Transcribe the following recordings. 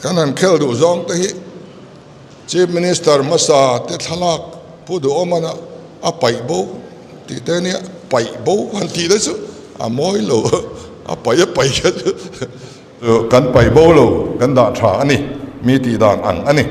Kan han khel duh zawng te hi Chief Minister hmasa te thlalak Pu Duhawman a a paih bo tih te nia, paih bo han tih te chu a mawi lo, a paih a paih kha chu kan paih bo lo, kan dah tha a ni, mi tih dan ang a ni.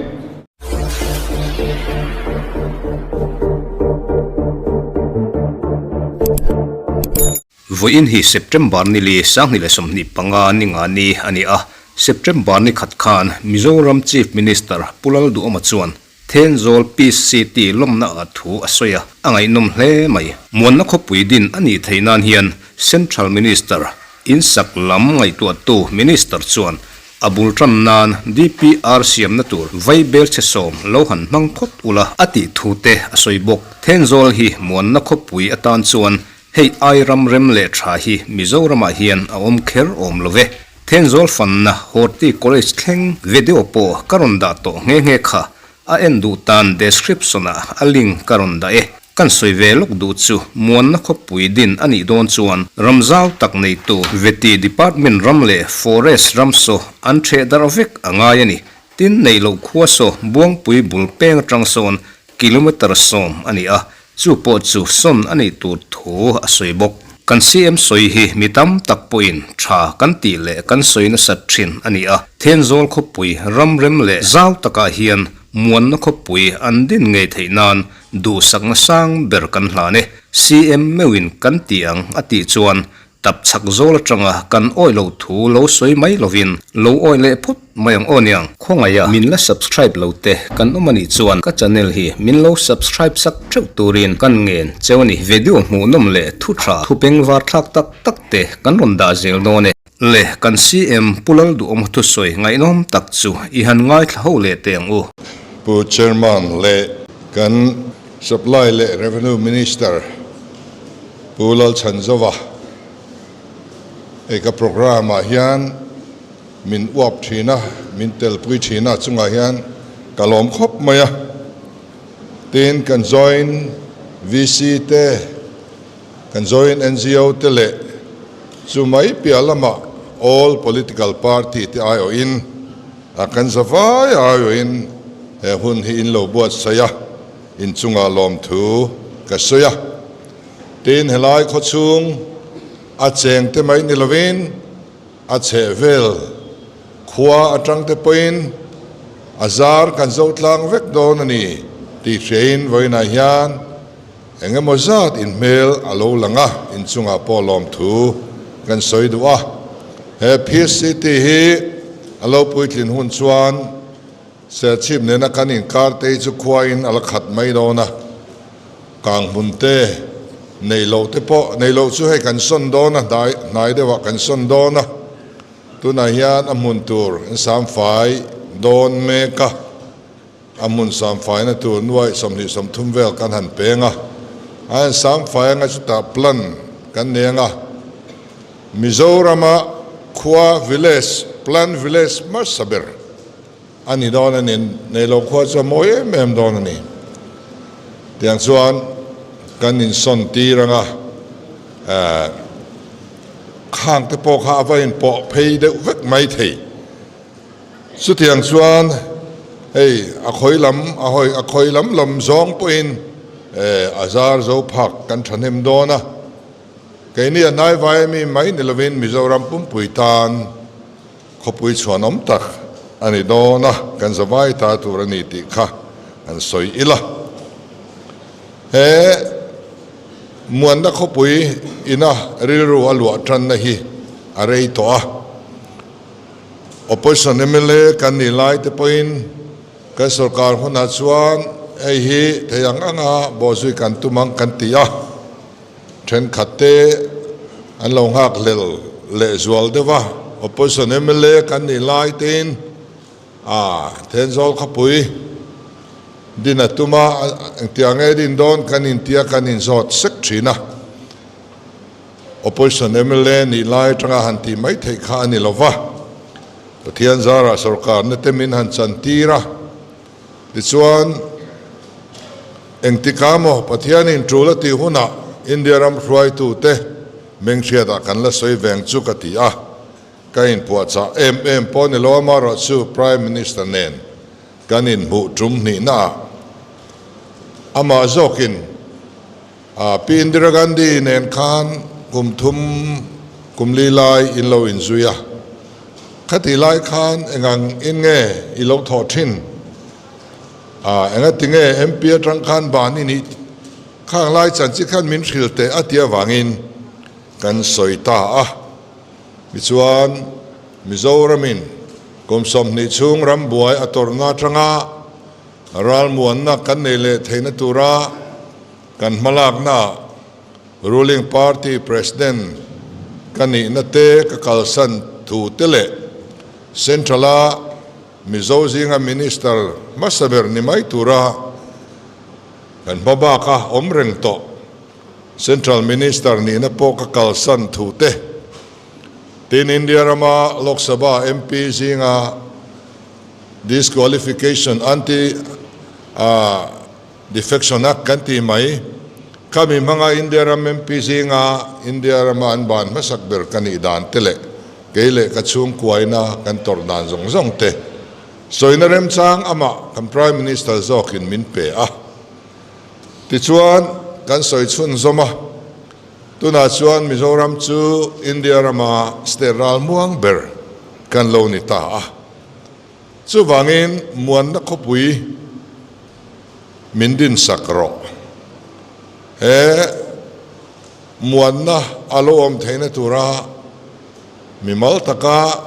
Vawiin hi September ni li 2025 ni nga ni a ni a, September ni khat khan Mizoram Chief Minister Pu Lalduhawma chuan Thenzawl Peace City lawmna ah thu a sawi a, a ngaihnawm hle mai. Muanna khawpui din a nih theih nan hian Central Minister, insak lam ngaihtuahtu Minister chuan a bul tan nan DPR siamna tur vaibel chhe sawm lo han hmang phawt ula a tih thu te a sawi bawk. Thenzawl hi muanna khawpui atan chuan Hei ai ram rem leh tha hi Mizoramah hian a awm kher awm lo ve. Thenzawl fanna Horti College thleng video pawh ka rawn dah tawh nghe nghe kha. A en duh tan description ah a link ka rawn dah e. Kan sawi ve lawk duh chu Muanna khawpui din a nih dawn chuan ram zau tak neitu Veti Department ram leh Forest ram saw an theh darh vek a ngai a ni. Tin neih loh khua saw Buangpui bul peng atang sawn kilometre 10 a ni a, Chu pawh chu sawn a nih tur thu a sawi bawk. Kan CM sawi hi mi tam tak pawhin tha kan tih leh kan sawi nasat thin a ni a. Thenzawl khawpui ram rem leh zau takah hian muanna khawpui an din ngei theih nan duhsakna sang ber kan hlan e. CM meuhin kan ti ang a tih chuan Tap chhak zawl atanga kan awih loh thu lo sawi mai lovin lo awih leh phawt mai ang aw niang. Khawngaih a, min la subscribe lo te kan awm anih chuan ka channel hi min lo subscribe sak theuh turin kan ngen cheu a ni. Video hmuhnawm leh thu tha, thu peng var thlak tak tak te kan rawn dah zel dawn e. Le kan CM Pu Lalduhawm thusawi ngaihnawm tak chu i han ngaithla ho leh teh ang u. Pu Chairman leh kan Supply leh Revenue Minister Pu Lalchhanzova, Hei ka programme ah hian min uap thin a, min telpui thin a, chungah hian ka lawm khawp mai a. Tin, kan join VC te, kan join NGO te leh chu mai piah lamah all political party te aiawhin a kan zavai aiawhin he hun hi in lo buatsaih a, inchungah lawmthu ka sawi a. Tin, helai khawchhung a cheng te mai ni lovin a chhehvel khua atang te pawhin a zar kan zo tlang vek dawn a ni tih hriain vawiinah hian eng emaw zat inhmel a lo lang a, inchungah pawh lawmthu kan sawi duh a. He PCT hi a lo puitlin hun chuan Serchhip nena kan inkar te hi chu khuain a la khat mai dawn a, kang hmun te nei loh te pawh nei loh chu hei kan sawn dawn a, hnai hnai deuhah kan sawn dawn a, tunah hian a hmun tur an samfai dawn mek a, a hmun samfaina tur nuaih 23 vel kan han peng a, a han samfai anga chutah plan kan nei anga Mizorama khua village plan village hmasa ber. A ni dawn a ni, nei lo khua chu a mawi em em dawn a ni. Tiang chuan kan insawn tir ang a, eh, khang te pawh kha a va inpawh phei deuh vek mai thei. Chutiang chuan hei a khawi lam, a hawi, a khawi lam lam zawng pawhin, eh, a zar zo phak kan thahnem dawn a. Keini a hnaivai ami mai ni lovin Mizoram pumpui tan Khawpui chhuanawm tak a ni dawn a, kan zavai ta tur a ni tih kha an sawi ila. He Muanna khawpui ina rilru a luah tanna hi a rei tawh a. Opposition mla kan nih lai te pawhin kan sorkar hunah chuan hei hi thei ang anga bawhzui kan tum ang kan ti a. Thenkhat te an lo nghak hlel leh zual deuh a, Opposition mla kan nih lai tein a Thenzawl khawpui din a tum a, engtiang nge din dawn kan intia kan inzawt sek thin a. Opposition mla nih lai atanga han tih mai theih kha a ni lo va, Pathian zarah sorkarna te min han chantir a. Tichuan, engtikah maw Pathianin tul a tih hunah India ram hruaitute Mengchhiatah kan la sawi veng chu ka ti a. Ka inpuahchah em em pawh ni lo amaherawhchu Prime Minister nen kan inhmuh tum hnihnaah amah zawkin Pi Indira Gandhi nen khan kum thum kum li lai in lo inzui a, khatih lai khan engang in nge i lo thawh thin? Engati nge MP atang khan ban i nih khang lai chanchin khan min hrilh teh a tih avangin kan sawi ta a. Tichuan, Mizoramin kum 20 chhung rambuai a tawrhna atanga ralmuanna kan nei leh theihna tura kan hmalaknaah ruling party president ka nihna te ka kalsan thu te leh Central-a Mizo zinga minister hmasa ber ni mai tura kan hma baka awm reng tawh Central Minister nihna pawh ka kalsan thu te, tin India rama Lok Sabha MP zinga disqualification anti defection act kan tih mai, khami hmanga India ram MP zinga India rama an ban hmasak ber ka nih dan te leh kei leh ka chhungkuaina kan tawrh dan zawng zawng te sawina remchang amah kan Prime Minister zawkin min pe a. Tichuan, kan sawi chhunzawm a, tunah chuan Mizoram chu India rama state ral muang ber kan lo ni ta a. Chuvangin muanna khawpui min dinsak rawh. He muanna a lo awm theihna tura mimal taka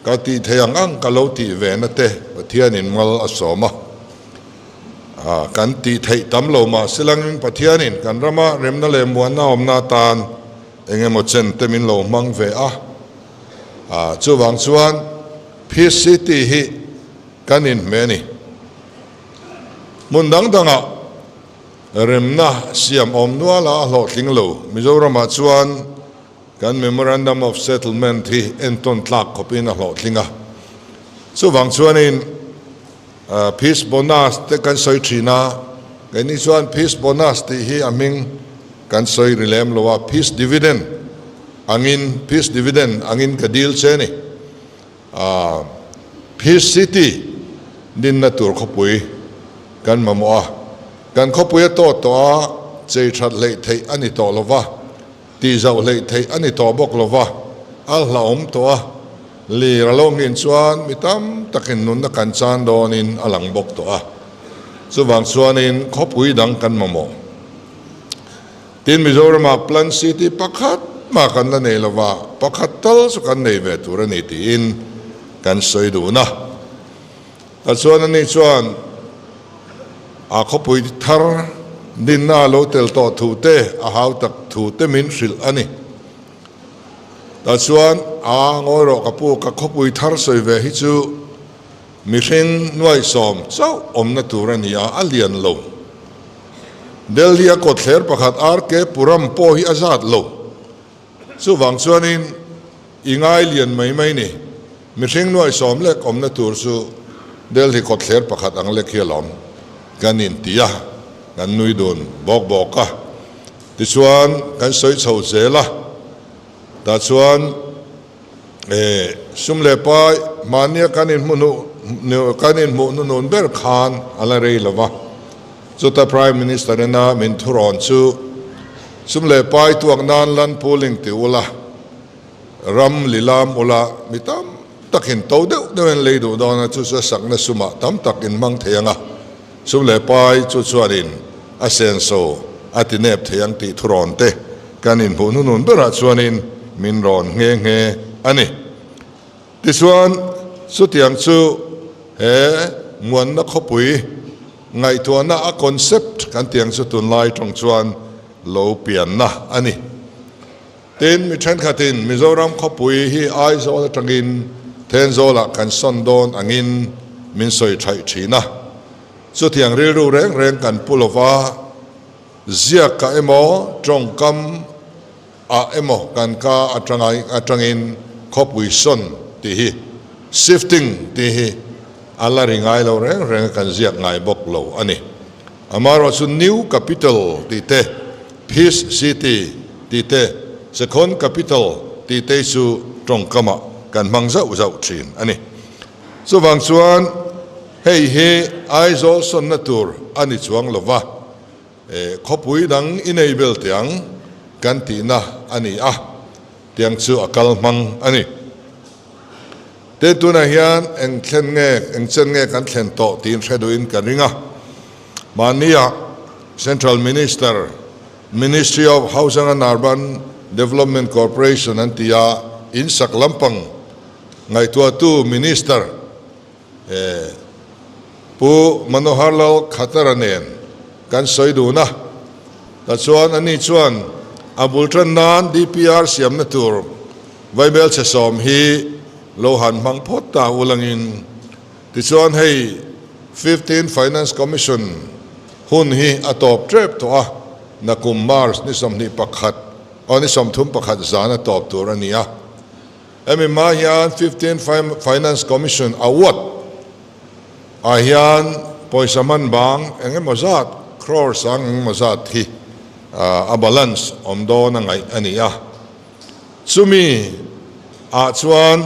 Ka tih theih ang ang ka lo tih ve na te Pathianin mal a sawm a, kan tih theih tam lo mah silangin Pathianin kan rama remna leh muanna awmna atan eng emaw chen te min lo hmang ve a, chuvang chuan Peace City hi kan inhmeh a ni. Hmun dang dangah remna siam awm nuala a hlawhtling lo Mizoramah chuan Kan Memorandum of Settlement hi entawn tlak khawpin a hlawhtling a. Chuvang chuanin Peace Bonus te kan sawi thin a, keini chuan Peace Bonus tih hi a hming kan sawi ri lem lo a, Peace Dividend angin, Peace Dividend angin ka dil che ni. Peace City dinna tur khawpui kan mamawh a, kan khawpui a tawt tawh a, chei that hleih theih a ni tawh lo va. Tih zauh hleih theih a ni tawh bawk lo va, a hlauhawm tawh a, lir a lo nghin chuan mi tam takin nunna kan chan dawnin a lang bawk tawh a. Chuvang chuanin khawpui dang kan mamawh. Tin, Mizoramah Plan City pakhat mah kan la nei lo va, pakhat tal chu kan nei ve tur a ni tiin kan sawi dun a. Tachuan ani chuan a khawpui thar dinna a lo tel tawh thu te, a hau tak thu te min hrilh a ni. Tachuan a ngawi rawh ka pu, ka khawpui thar sawi ve hi chu mihring nuaihsawm chauh awmna tur a ni a, a lian lo. Delhi a kawtthler pakhat RK Puram pawh hi a zat lo. Chuvang chuanin i ngai lian mai mai ni. Mihring nuaihsawm lek awmna tur chu Delhi kawtthler pakhat ang lek hi alawm kan inti a, kan nui dun bawk bawk a. Tichuan kan sawi chho zel a, tah chuan sum leh pai mahnia kan inhmuh kan inhmuh hnunun ber khan a la rei lo va. Chuta Prime Minister ina min thurawn chu sum leh pai tuak nan lan pooling ti ula, ram lilam ula mi tam takin to deuh deuhin lei duh dawn a, chu chu a sakna sumah tam tak in hmang thei ang a, sum leh pai chu chuanin a senso a ti nep thei ang tih thurawn te kan inhmuh hnunun berah chuanin min rawn nghe nghe a ni. Tichuan, chutiang chu he muanna khawpui ngaihtuahna a concept kan tih ang chu tunlai tawng chuan lo pianna a ni. Tin, mi thenkhatin Mizoram khawpui hi Aizawl atangin Thenzawlah kan sawn dawn angin min sawi thaih thin a. Chutiang rilru reng reng kan pu lova, ziakah emaw tawngkam ah emaw kan ka atangin khawpui sawn tih hi, shifting tih hi a la ri ngai lo reng reng a, kan ziak ngai bawk lo a ni. Amaherawh chu New Capital tih te, Peace City tih te, Second Capital tih te chu tawngkamah. kan hmang zauh zauh thin a ni. Chuvang chuan hei hi Aizawl sawnna tur a ni chuang lo va, khawpui dang i nei bel teh ang kan tihna a ni a, tiang chu a kal hmang a ni. Tin, tunah hian eng thlen nge, eng chen nge kan thlen tawh tiin hre duhin ka ring a. Mahnia Central Minister, Ministry of Housing and Urban Development Corporation an ti a, in sak lampang ngaihtuahtu Minister Pu Manohar Lal Khattar-a nen kan sawi dun a. Tichuan ani chuan a bul tan nan DPR siamna tur Vaibel chhe sawm hi lo han hmang phawt ta ulangin tichuan hei Fifteenth Finance Commission hun hi a tawp tep tawh a, nakum March ni 21 aw ni 31 zan a tawp tur a ni a. Hemi hma hian Fifteenth Finance Commission award ah hian pawisa hman bang eng emaw zat, crore sang eng emaw zat hi a balance awm dawn a ngaih a ni a. Chumi ah chuan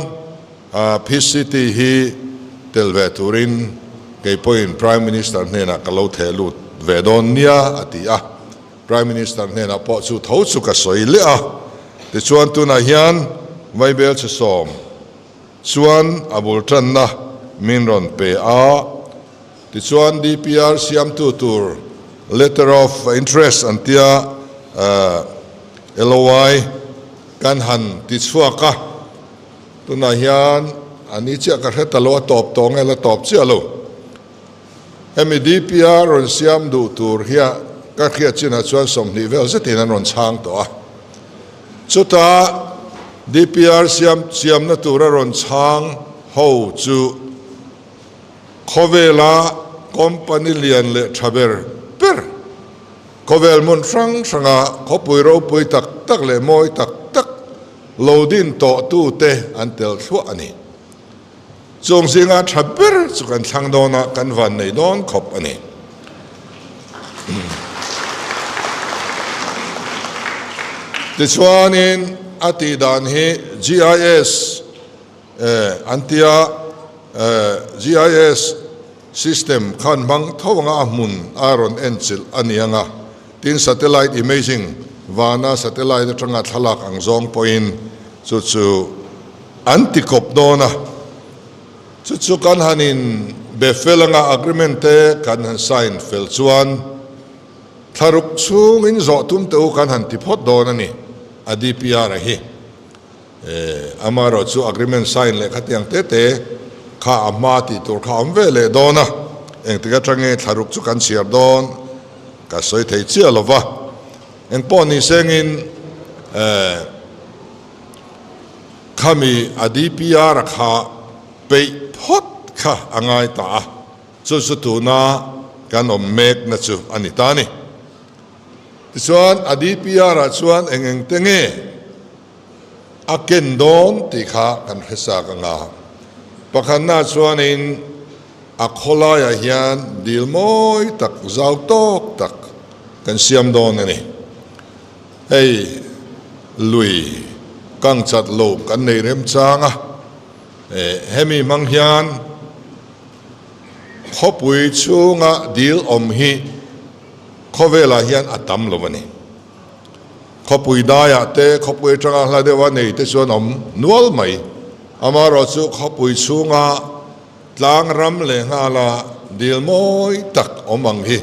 PCT hi tel ve turin kei pawhin Prime Minister hnenah ka lo theh lut ve dawn nia a ti a. Prime Minister hnenah pawh chu tho chu ka sawi leh a. Tichuan tunah hian Vaibel chhe sawm chuan a bul tanna min rawn pe a. Tichuan DPR siamtu tur Letter of Interest an tia LOI kan han ti chhuak a, tunah hian a ni chiah ka hre ta lo, a tawp tawh nge la tawp chiah lo. Hemi DPR rawn siam duh tur hia ka hriat chinah chuan 20 vel zetin an rawn chhang tawh a. Chutah DPR siam siamna tura rawn chhang ho chu Khawvela company lian leh tha ber ber, khawvel hmun hrang hranga khawpui ropui tak tak leh mawi tak tak lo din tawh tute an tel thluah a ni. Chung zinga tha ber chu kan thlang dawn a, kan van nei dawn khawp a ni. Tichuanin a tih dan hi GIS An tia GIS system khan hmang tho anga a hmun a rawn enchilh a ni anga, tin satellite imaging vana satellite atanga thlalak ang zawng pawhin chu chu an ti kawp dawn a, chu chu kan han in be fel anga agreement te kan han sign fel chuan thlaruk chhungin zawh tum teh u kan han ti phawt dawn a ni a DPR a hi. Amaherawh chu agreement sign leh khatiang te te kha a hma tih tur kha a awm ve leh dawn a, engtik atangin thlaruk chu kan chhiar dawn ka sawi thei chiah lo va, engpawh ni sengin khami a DPR a kha peih phawt kha a ngai ta a, chu chu tuna kan awm mekna chu a ni ta a ni. Tichuan a DPR ah chuan eng eng te nge a ken dawn tih kha kan hre chak ang a. Pakhatna chuanin a khawlaiah hian dil mawi tak, zau tawk tak kan siam dawn a ni. Hei lui kang chat lo kan nei remchang a, hemi hmang hian khawpui chhunga dil awm hi khawvelah hian a tam lo a ni. Khawpui daiah te, khawpui atanga hla deuha nei te chuan awm nual mai. Amaherawhchu khawpui chhunga tlang ram leh nghala dil mawi tak awm ang hi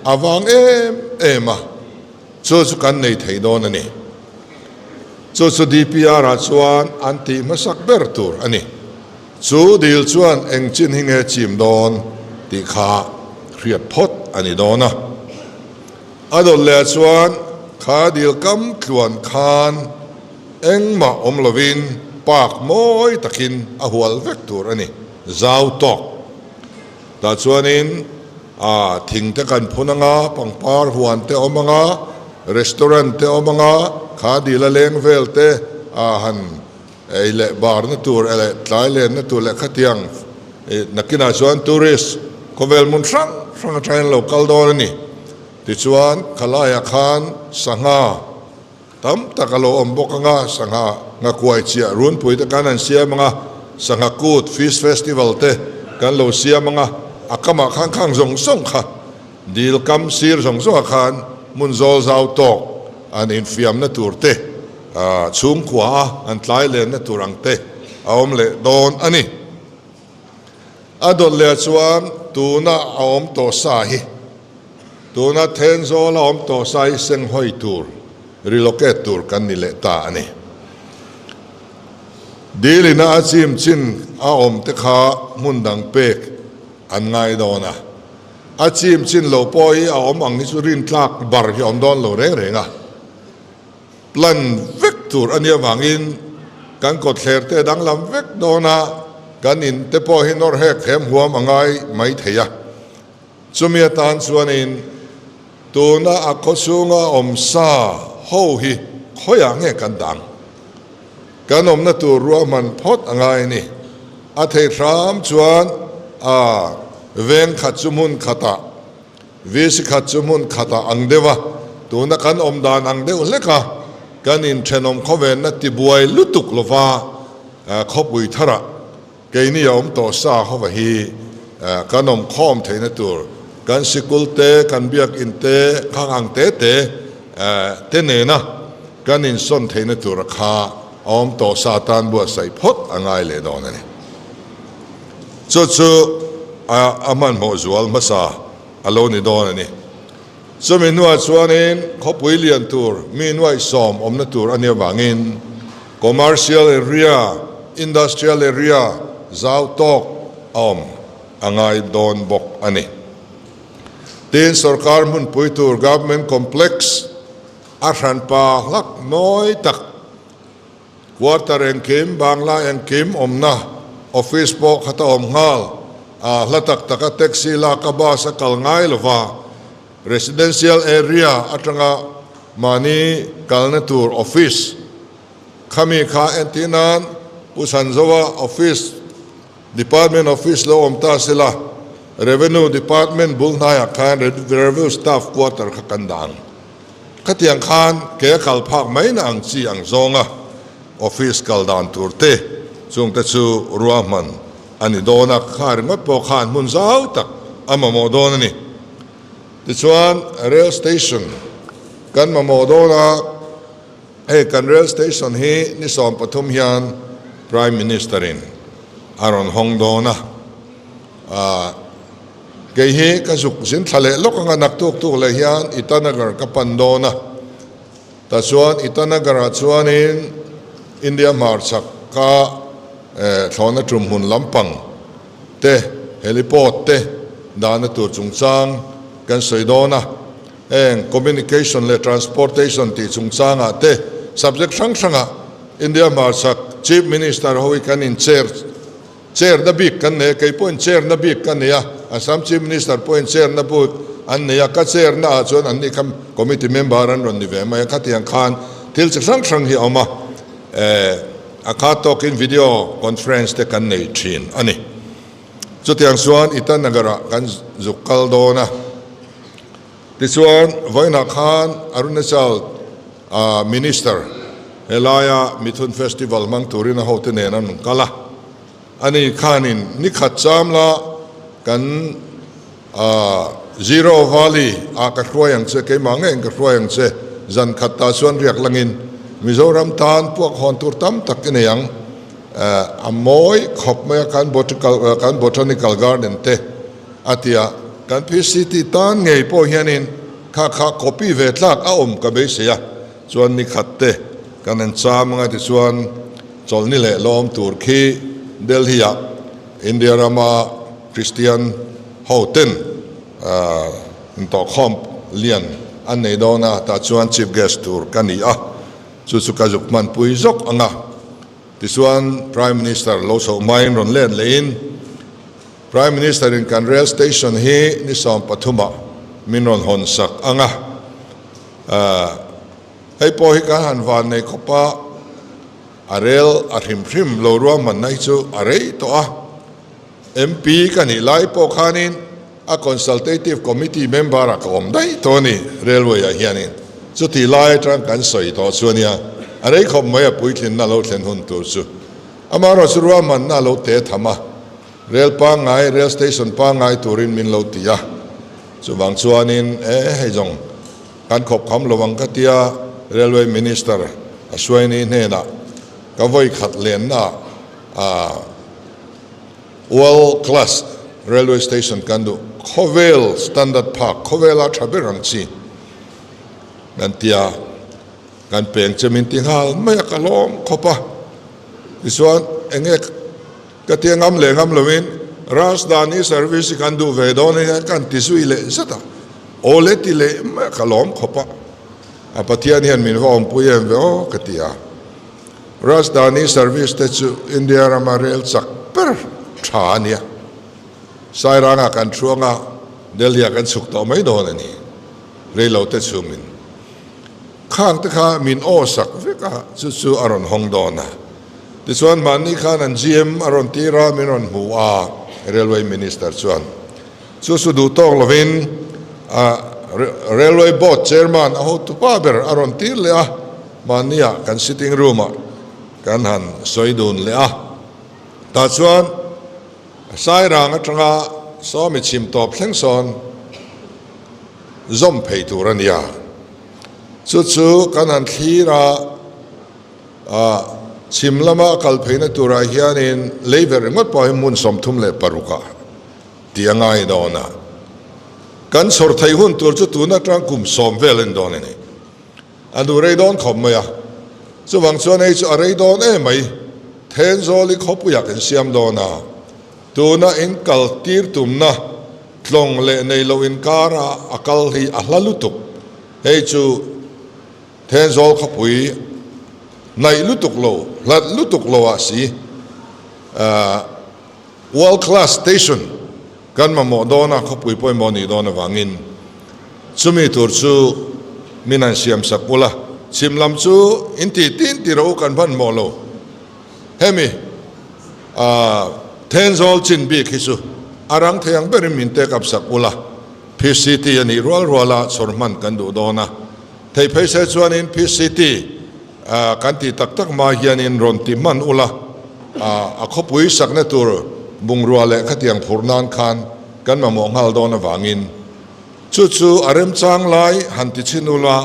a vang em em a, chu chu kan nei thei dawn a ni. Chu chu DPR ah chuan an tih hmasak ber tur a ni. Chu dil chuan eng chin hi nge chim dawn tih kha hriat phawt a ni dawn a. A dawt leh chuan kha dil kam tluan khan engmah awm lovin park mawi takin a hual vek tur a ni, zau tawk. Tah chuanin a thing te kan phun anga, pangpar huan te awm anga, restaurant te awm anga, kha dil a leng vel te a han ei leh barna tur leh tlai lenna tur leh khatiang nakinah chuan tourist khawvel hmun hrang hrang atangin lo kal dawn a ni. Tichuan khalaiah khan sangha tam tak a lo awm bawk anga sangha. Nghakuai chiah runpui te kan han siam ang a, Sangha Kut, Fish Festival, te kan lo siam ang a, a kamah khan khang zawng zawng kha dil kam sir zawng zawngah khan hmun zawl zau tawk an infiamna tur te, chhungkua a an tlai lenna tur ang te a awm leh dawn a ni. A dawt leh chuan tuna a awm tawh sa hi, tuna Thenzawl a awm tawh sa hi senghawi tur, relocate tur kan ni leh ta a ni. Dilina a chim chin a awm te kha hmun dang pek an ngai dawn a, a chim chin lo pawh hi a awm ang hi chu rintlak bar hi a awm dawn lo reng reng a. Plan vek tur a nih avangin kan kawtthler te danglam vek dawn a, kan in te pawh hi nawr hek hem huam a ngai mai thei a. Chumi atan chuanin tuna a khawchhunga awm sa ho hi khawiah nge kan dang? Kan awmna tur ruahman phawt a ngai a ni. A thei hram chuan a veng khat chu hmun khatah VC khat chu hmun khatah ang deuh a, tuna kan awm dan ang deuh hlek a, kan inthenawm khawvenna tibuai lutuk lova khawpui tharah keini a awm tawh sa hova hi kan awm khawm theihna tur kan sikul te, kan biakin te, khang ang te te te nena kan insawn theihna tur a kha a awm tawh sa tan buatsaih phawt a ngai leh dawn a ni. Chu chu a hmanhmawh zual hmasa a lo ni dawn a ni. Chumi hnuah chuanin khawpui lian tur mi nuaihsawm awmna tur a nih avangin commercial area, industrial area zau tawk a awm a ngai dawn bawk a ni. Tin, sorkar hmunpui tur government complex a hranpa hlak nawi tak Quarter engkim, Bangla engkim awmna office pawh khat a awm nghal. A hla tak taka taxi laka bus a kal ngai lova, residential area atanga mahni kalna tur office khami kha entir nan Pu Chhanzoa office, department office lo awm ta sela, Revenue department bul hnaiah khan revenue staff quarter kha kan dah ang. Khatiang khan ke a kal phak mai na ang chi ang zawnga office kal dan tur te chungte chu ruahman a ni dawn a, kha ringawt pawh khan hmun zau tak a mamawh dawn a ni. Tichuan rail station kan mamawh dawn a, hei kan rail station hi ni 13 hian Prime Minister in a rawn hawng dawn a, Kei hi ka zuk zin thla leh lawk anga naktuk tuk leh hian Itanagar ka pan dawn a, tachuan Itanagar ah chuanin India hmarchhak ka thlawhna tum hmun lampang te heliport te dahna tur chungchang kan sawi dawn a, heng communication leh transportation tih chungchang ah te subject hrang hrang ah India hmarchhak Chief Minister ho hi kan in chair Chair na bik kan nei a, kei pawhin chair na bik ka nei a, Assam Chief Minister pawhin chair na bik an nei a, ka chair na ah chuan anni kha committee member an rawn ni ve mai a, khatiang khan thil chi hrang hrang hi a awm a, eh a kha tawkin video conference te kan nei thin a ni. Chutiang chuan Itanagar ah kan zuk kal dawn a, tichuan vawiinah khan Arunachal Minister helaia Mithun Festival hmang turin a hote nen an rawn kal a, ani khanin ni khat cham la kan Zero Valley ah ka hruai ang che, keimah ngeiin ka hruai ang che, zan khat tah chuan riak langin Mizoram tan puak hawn tur tam tak i nei ang, a mawi khawp mai a kan kan Botanical Garden te a ti a, kan PCT tan ngei pawh hianin Kha kha copy ve tlak a awm ka beisei a, chuan ni khat te kan en cham anga tichuan chawlhni leh lawm tur khi Delhi ah India rama Christian ho ten intawhkhawm lian an nei dawn a, tah chuan chief guest tur ka ni a, chu chu ka zuk hmanpui zawk anga tichuan Prime Minister lo chhoh hmain rawn let lehin Prime Minister in kan rail station hi ni 13 ah min rawn hawn sak ang a, hei pawh hi kan han van nei khawp a, a rail a hrim hrim lo ruahmanna hi chu a rei tawh a, MP ka nih lai pawh khanin a consultative committee member ah ka awm daih tawh a ni railway ah hianin, chutih lai atang kan sawi tawh chu a nia. A rei khawp mai a puitlinna lo thlen hun tur chu. Amaherawhchu ruahmanna a lo te tham a, rel pangngai, rail station pangngai turin min lo ti a. Chuvang chuanin e hei zawng kan khawp kham lo ang ka tia Railway Minister a hruaini hnenah ka vawi khat lenna ah World class railway station kan duh khawvel standard phak khawvela tha ber ang chi kan tia kan peng che min ti nghal mai a ka lawm khawp a tichuan enge ka tia ngam leh ngam lovin Rajdhani service hi kan duh ve dawn a hian kan ti zui leh zat a aw le ti leh mai a ka lawm khawp a a Pathian hian min va awmpui em ve aw ka ti a. Rajdhani service te chu India rama rel chak ber tha a nia. Sairangah kan thuang a, Delhi-ah kan chhuk tawh mai dawn a ni. Reilo te chhungin khang te kha min aw sak vek a, chu chu a rawn hawng dawn a. Tichuan mahni khan an GM a rawn tir a, min rawn hmu a, Railway Minister chuan chu chu duh tawk lovin Railway Board Chairman a hotupa ber a rawn tir leh a. Mahniah kan sitting room ah kan han sawi dun leh a, tah chuan Sairang atanga sawmi chhim tawp thleng sawn zawm phei tur a nia. Chu chu kan han thlir a, ah chhim lama a kal pheina turah hianin lei ver ringawt pawh hi hmun 36 ah tih a ngai dawn a. Kan chhawr theih hun tur chu tun atang kum 10 vel a ni dawn a ni. A nu rei dawn khawp mai a, chuvang chuan hei chu a rei dawn em mai, Thenzawl i khawpuiah kan siam dawn a, tuna in kal tir tumna tlawng leh nei lo inkara a kal hi a hla lutuk, hei chu Thenzawl khawpui hnaih lutuk lo, hlat lutuk lo ah si, World class station kan mamawh dawn a, khawpui pawimawh nih dawn avangin chumi tur chu min han siam sak ula, chhim lam chu in tih tin ti rawh u kan hmanhmawh lo. Hemi Thenzawl chin bik hi chu a rang thei ang berin min take up sak ula, PCT a nih rual ruala chhawr hman kan duh dawn a, thei phei se chuanin PCT Kan tih tak tak hma hianin rawn ti hman ula, a khawpui sakna tur bungrua leh khatiang phurh nan khan kan mamawh nghal dawn avangin chu chu a remchang lai han ti chhin ula,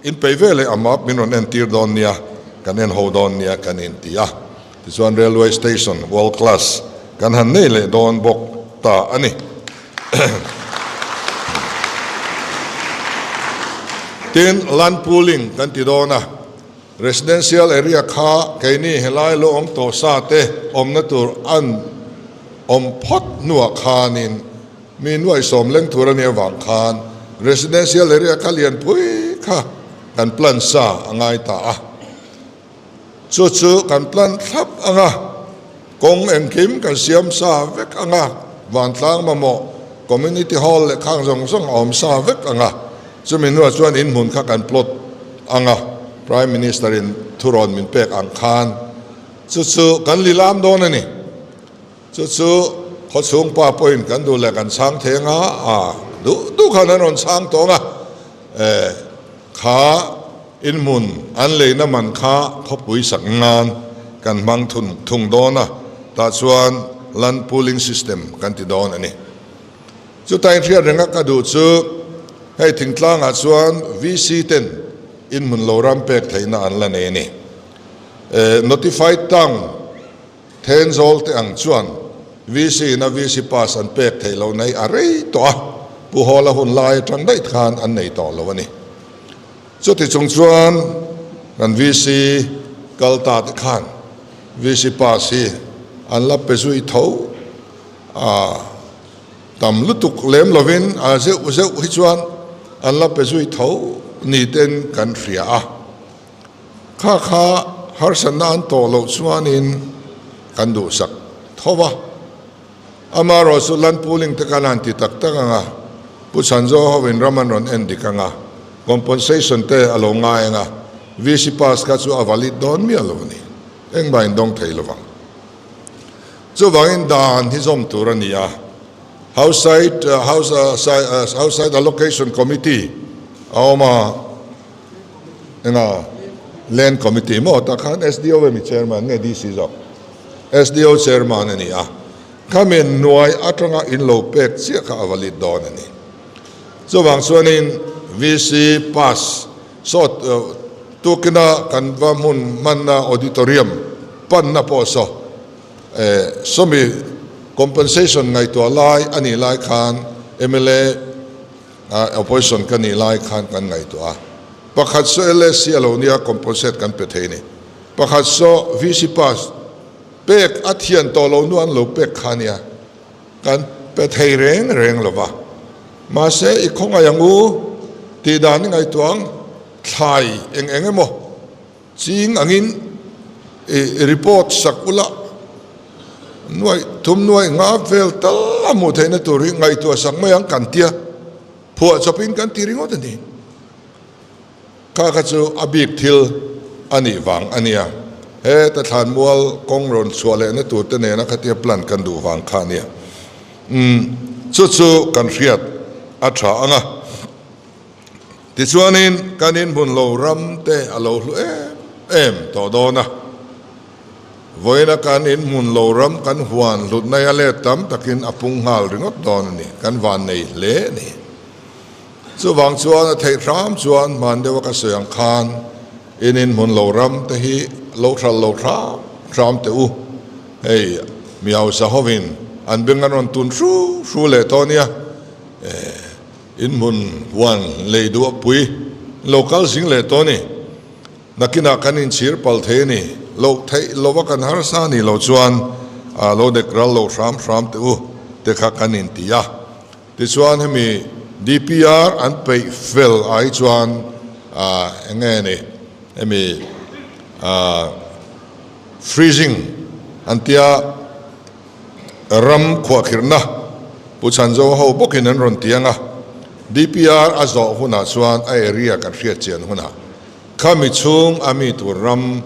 inpeih ve leh a map min rawn entir dawn nia, kan en ho dawn nia kan inti a. Tichuan Railway Station World Class kan han nei leh dawn bawk ta a ni. Tin, Land Pooling kan ti dawn a, Residential Area kha keini helai lo awm tawh sa te awmna tur an awm phawt hnuah khanin mi nuaih sawm leng tur a nih avang khan Residential Area kha lianpui kha kan plan sa a ngai ta a. Chu chu kan plan thlap ang a, kawng engkim kan siam sa vek ang a, vantlang mamawh, community hall leh khang zawng zawng a awm sa vek ang a, chumi hnuah chuan inhmun kha kan plot ang a, Prime Minister in thurawn min pek ang khan chu chu kan lilam dawn a ni. Chu chu khawchhung pa pawhin kan duh leh kan chhang thei ang a, a duh duh khan an rawn chhang tawh ang a, eh kha inhmun an leina man kha khawpui sak nan kan hmang thun thung dawn a, tah chuan land pooling system kan ti dawn a ni. Chuta inhriat renga ka duh chu hei thingtlangah chuan VC ten inhmun lo ram pek theihna an la nei a ni. Eh notified town Thenzawl te ang chuan VC in a VC pass an pek theih loh nei a rei tawh a, Pu Hawla hun lai atang daih khan an nei tawh lo a ni. Chuti chung chuan kan VC kal ta te khan VC pass hi an la pe zui tho a, tam lutuk lem lovin a zeuh zeuh hi chuan an la pe zui tho ni ten kan hria a. Kha kha harsatna an tawh loh chuanin kan duhsak tho va. Amaherawh chu land pooling te khan a han ti tak tak ang a, Pu Chhanzo hovin ram an rawn en dik ang a, compensation te a lo ngai ang a, VC pass kha chu a valid dawn miah lo a ni. Engmah in dawng thei lovang. Chuvangin dan hi zawm tur a ni a, House side, House, House side allocation committee a awm a. Enga? Land Committee maw tah khan SDO emi Chairman nge DC zawk? SDO Chairman a ni a, khami hnuai atanga in lo pek chiah kha a valid dawn a ni. Chuvang chuanin VC pass sawt tukina kan va hmun hmanna auditorium panna pawh saw sawmi compensation ngaihtuah lai a nih lai khan mla opposition ka nih lai khan kan ngaihtuah a. Pakhat saw LSC a lo nia compensate kan pe thei a ni. Pakhat saw VC pass pek a thian tawh lo nu an lo pek kha nia. Kan pe thei reng reng lo va. Mahse, i khawngaih ang u tih dan i ngaihtuah ang, thlai eng eng emaw ching angin i report sak ula, nuaih thum nuaih nga vel tal a hmuh theihna tur hi ngaihtuah sak mai ang kan tia, phuah chawpin kan ti ringawt a ni. Kha kha chu a bik thil a nih vang a nia. Heta thlanmual kawng rawn chhuah lehna tur te nena khatia plan kan duh vang kha a nia. Umm, chu chu kan hriat a tha ang a. Tichuanin kan inhmun lo ram te a lo hlu em em tawh dawn a. Vawiina kan inhmun lo ram kan huan hlutna a let tam takin a pung nghal ringawt dawn a ni. Kan vannei hle a ni. Chuvang chuan a theih hram chuan hman deuha ka sawi ang khan in inhmun lo ram te hi lo hral lo hram hram teh u. Hei mi hausa hovin an beng an rawn tun hru hru leh tawh nia. Inhmun huan lei duh a pui lo kal zing leh tawh a ni. Nakinah kan inchhir pal thei a ni. Loh theih lova kan harsa a nih loh chuan lo dek ral lo hram hram teh u te kha kan inti a. Tichuan hemi DPR an peih fel ai chuan eng nge ni hemi freezing an tia ram khuahkhirhna Pu Chhanzo ho bawkin an rawn ti ang a, DPR a zawh hunah chuan a area kan hriat chian hunah khami chhung a mi tur ram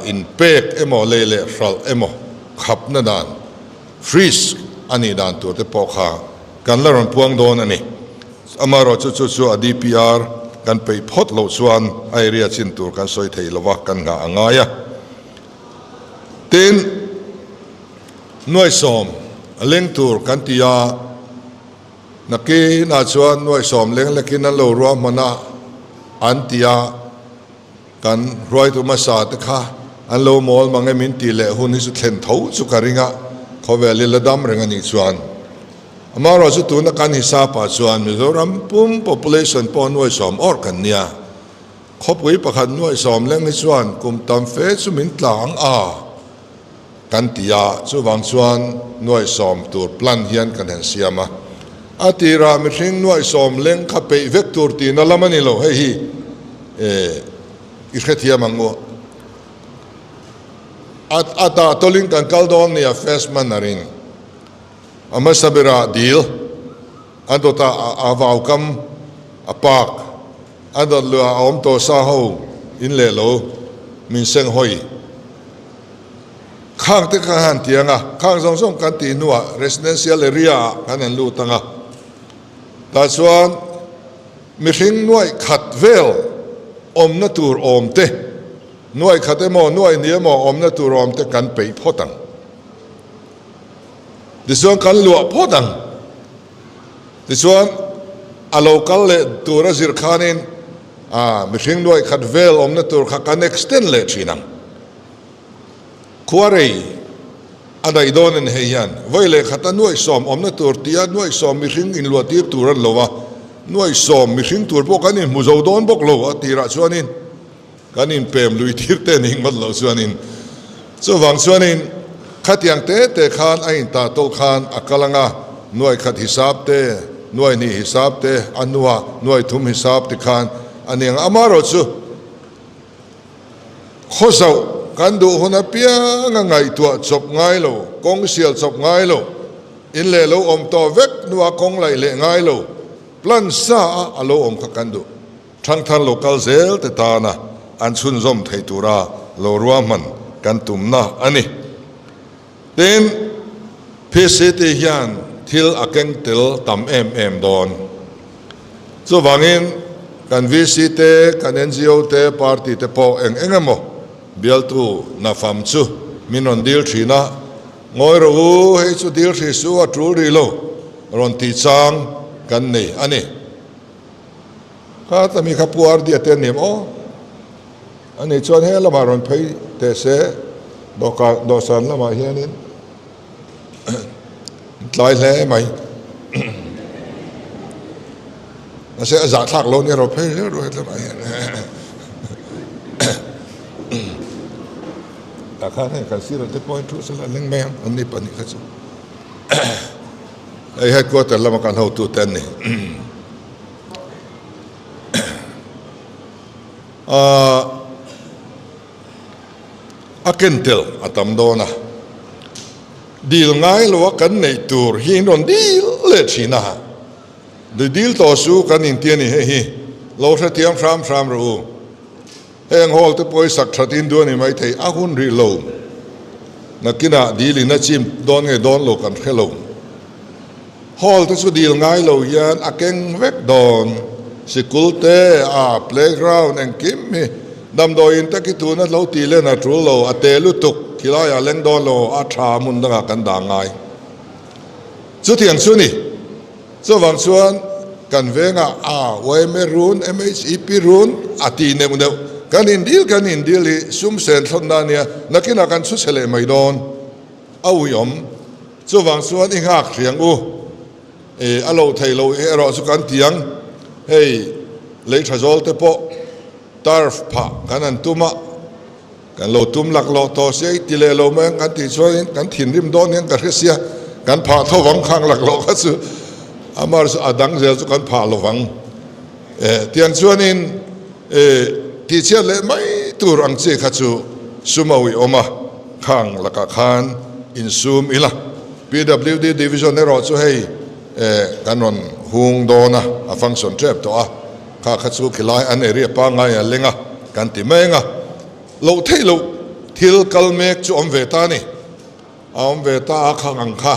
inpek emaw lei leh hralh emaw khapna dan Freeze a nih dan tur te pawh kha kan la rawn puang dawn a ni. Amaherawh chu chu chu a DPR kan peih phawt loh chuan a area chin tur kan sawi thei lova kan nghah a ngai a. Tin, nuaisawm leng tur kan ti a, nakinah chuan nuaisawm leng lekin an lo ruahman a an ti a. Kan hruaitu hmasa te kha an lo mawl mang e min tih leh hun hi chu thlen tho chu ka ring a, khawvel i la dam reng a nih chuan. Amaherawh chu tuna kan hisap ah chuan Mizoram pum population pawh nuaisawm awrh kan nia. Khawpui pakhat nuaisawm leng hi chuan kum tam fe chu min tla ang a kan ti a, chuvang chuan nuaisawm tur plan hian kan han siam a. A tirah mihring nuaisawm leng kha peih vek tur tihna lam a ni lo, hei hi. Eh, i hrethiam ang u. A, a tah tawlin kan kal dawn nia first manner in. A hmasa berah dil, a dawtah a, a vaukam, a park, a dawt luah a awm tawh sa ho in leh lo min seng hawi. Khang te kha han ti ang a, khang zawng zawng kan tih hnuah residential area ah kan han lut ang a. Tah chuan mihring nuaih khat vel awmna tur awm te, nuaih khat emaw nuaih ni emaw awmna tur awm te kan peih phawt ang. Tichuan kan luah phawt ang. Tichuan a lo kal leh tur a zir khanin mihring nuaih khat vel awmna tur kha kan extend leh thin ang. Khuarei a daih dawn a ni hei hian vawi leh khata nuaihsawm awmna tur tia nuaihsawm mihring inluahtir tur a ni lo a, nuaihsawm mihring tur pawh kan inhmu zo dawn bawk lo a tirah chuanin kan inpem lui tir te ning ngawt loh chuanin chuvang chuanin khatiang te te khan a intah tawlh khan a kal anga nuaikhat hisap te nuaihnih hisap te a hnuah nuaithum hisap ti khan a ni ang amaherawh chu Khawzauh kan duh hun apianga ngaihtuah chawp ngai lo, kawng sial chawp ngai lo, in leh lo awm tawh vek hnua kawng laih leh ngai lo, plan sa a a lo awm kha kan duh. Thangthar lo kal zel te tana an chhunzawm theih tura lo ruahman kan tumna a ni. Tin, PCT hian thil a keng tel tam em em dawn. Chuvangin. Kan VC te, kan ngo te, party te pawh eng eng emaw bialtu nafam chu min rawn dil thin a, Ngawi rawh u, hei chu dil hrih su a tul rih lo rawn tih chang kan nei a ni. Kha ta mi kha Pu Ardia te an ni em aw? A nih chuan he lamah rawn phei teh se, dawhkan dawhsan lamah hianin tlai hle mai. Mahse a zahthlak lo nia rawn phei hle ru hetlai hian. Tah khan hei kan sirah te pawhin thu sela leng mai ang an ni pahnih kha chu. Hei headquarter lama kan hotute an ni. Ahh a ken tel a tam dawn a, dil ngai lo a kan neih tur hi in rawn dil leh thin a, dui dil tawh su kan inti a ni hei hi lo hrethiam hram hram rawh u. Heng hall te pawh hi sak that in duh a ni maithei, a hun rih lo. Nakinah dil in a chim dawn nge dawn lo kan hre lo. Hall te chu dil ngai lo hian a keng vek dawn. Sikul te, a playground engkim hi damdawiin te khi tuna lo tih len a tul lo, a te lutuk, khilaiah leng dawn lo, a tha hmun dangah kan dah ngai. Chutiang chu ni. Chuvang chuan kan vengah a yma run, MHEP run a ti neuh neuh. Kan indil kan indil hi sum sen thlawnna a nia, nakinah kan chhu chhe leh mai dawn. A uiawm. Chuvang chuan i nghak hriang u. E, a lo thei lo erawh chu kan ti ang. Hei, lei tha zawl te pawh turf phah kan han tum a, kan lo tum laklawh tawh sia, i ti leh lo mai ang kan tih chuanin kan thinrim dawn hian ka hre sia, kan phah tho vang khang laklawh kha chu amar chu a dang zel chu kan phah lo vang. E, tiang chuanin e, tihchhiat leh mai tur ang chi kha chu sum a uiawm a, khang lakah khan insum ila. PWD Division erawh chu hei e, kan rawn hung dawn a, a function tep tawh a, kha kha chu khilai an area pangngai a leng a, kan ti mai ang a. Loh theih loh thil kal mek chu awm ve ta a ni. A awm ve ta a khang ang kha.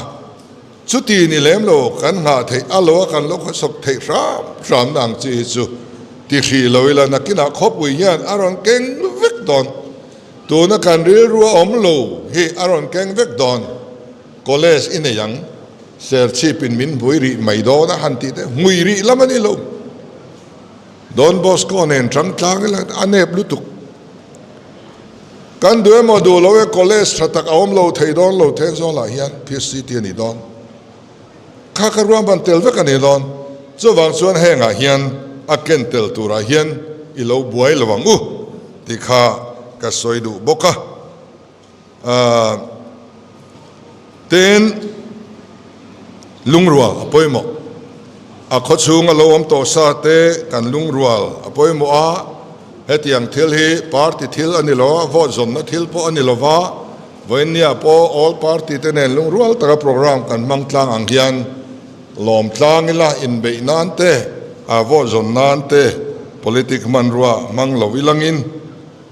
Chuti ni lem lo kan nghah theih a lo a kan lo khawsawk theih hram hram na ang chi hi chu ti hrih lo ila nakinah khawpui hian a rawn keng vek dawn. Tuna kan rilru a awm lo hi a rawn keng vek dawn. College i nei ang, Serchhip in min hmui rih mai dawn a han tih te hmui rih lam a ni lo. Don Bosco nen tang tlang ila a nep lutuk. Kan duh emaw duh lo e college tha tak a awm lo thei dawn lo Thenzawl ah hian PCT a ni dawn. Kha ka ruam ban tel vek a ni dawn. Chuvang chuan hengah hian a ken tel turah hian i lo buai lo ang u tih kha ka sawi duh bawk a. Ahh Tin, lungrual a pawimawh. A khawchhunga lo awm tawh sa te kan lungrual a pawimawh a, hetiang thil hi party thil a ni lo a, vote zawnna thil pawh a ni lo va, vawiinniah pawh all party te nen lungrual taka programme kan hmang tlang ang hian lawm tlang ila inbeih nan te, a vote zawn nan te politic hmanrua hmang lo ilangin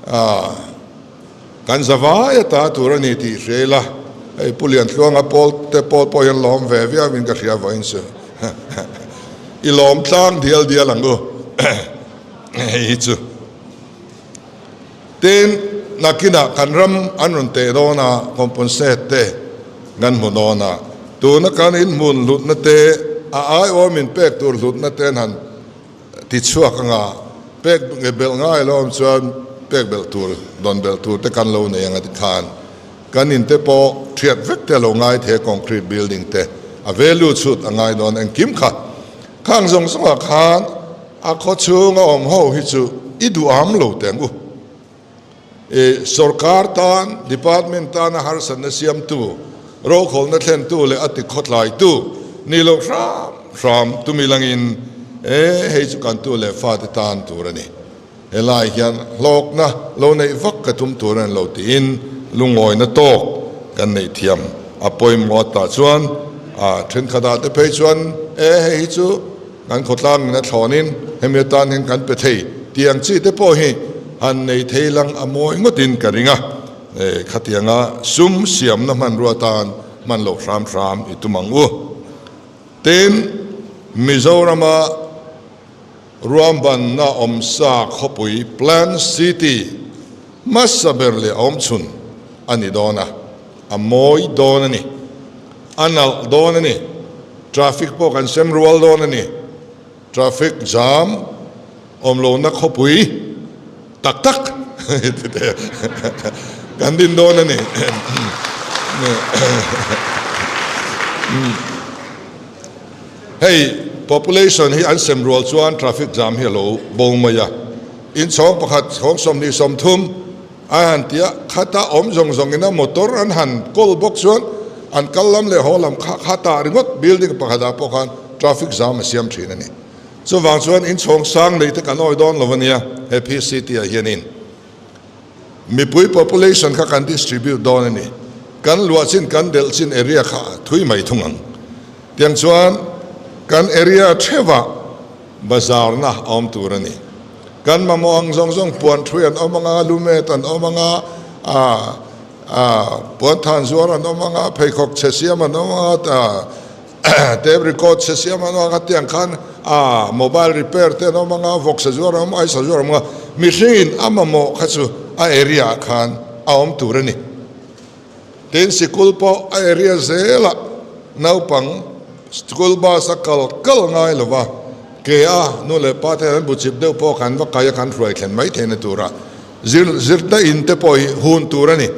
a. Kan zavai a ta tur a ni tih hria ila, hei Pu Liantluanga pawl te pawl pawh hian lawm ve viau in ka hria vawiin chu. I lawm tlang dial dial ang u hei hi chu. Tin, nakinah kan ram an rawn teh dawn a, compensate te kan hmu dawn a, tuna kan inhmun hlutna te, a aiawm in pek tur hlutna te an han Ti chhuak anga pek belh ngai lo awm chuan pek belh tur, dawn belh tur te kan lo nei anga tikhan kan in te pawh thiat vek te a lo ngai thei a, concrete building te a value chhut a ngai dawn engkim kha. Khang zawng zawngah khan a khaw chhunga awm ho hi chu i duham lo teh ang u. I sorkar tan, department tana harsatna siamtu, rokhawlna thlentu leh a tikhawtlaitu ni lo hram hram tumi langin e hei chu kan tu leh fate tan tur a ni. Helai hian hlawkna lo neih vak ka tum tur a ni lo tiin lungawina tawk kan neih thiam a pawimawh a tah chuan a thenkhatah te phei chuan e hei hi chu Kan khawtlangin a thlawnin hemi atan hian kan pe thei tih ang chi te pawh hi han nei thei lang a mawi ngawtin ka ring a, khatianga sum siamna hmanrua atan hman loh hram hram i tum ang u. Tin, Mizorama. Ruahmanna awmsa khawpui Plan City hmasa ber leh awmchhun a ni dawn a, a mawi dawn a ni, a nalh dawn a ni, traffic pawh kan sem rual dawn a ni, traffic jam awm lohna khawpui tak tak kan din dawn a ni. Hei population hi an sem rual chuan traffic jam hi a lo bo mai a, inchhawng pakhat chhawng 20, 30 a han ti a, khata awm zawng zawng ina motor an han kawl bawk chuan an kal lam leh haw lam kha khatah ringawt building pakhatah pawh khan traffic jam a siam thin a ni. Chuvang chuan inchhawng sang nei te kan awi dawn lo a nia he PCT ah hianin. Mipui population kha kan distribute dawn a ni. Kan luah chin kan delh chin area kha thui mai thung ang. Tiang chuan kan area theuhah bazar na a awm tur a ni. Kan mamawh ang zawng zawng puan thui an awm anga, lumet an awm anga, puan than zuar an awm anga, pheikhawk chhe siam an awm anga, Tape record chhe siam an awm anga tiang khan a mobile repair te an awm anga, vawksa zuar an awm, aisa zuar an awm anga, mihringin a mamawh kha chu a area ah khan a awm tur a ni. Tin, sikul pawh a area zelah naupang school bus a kal kal ngai lo va, ke a nu leh pa te an bu chip deuh pawh kan va kai a kan hruai thlen mai theihna tura zir zirna in te pawh hi hun tur a ni.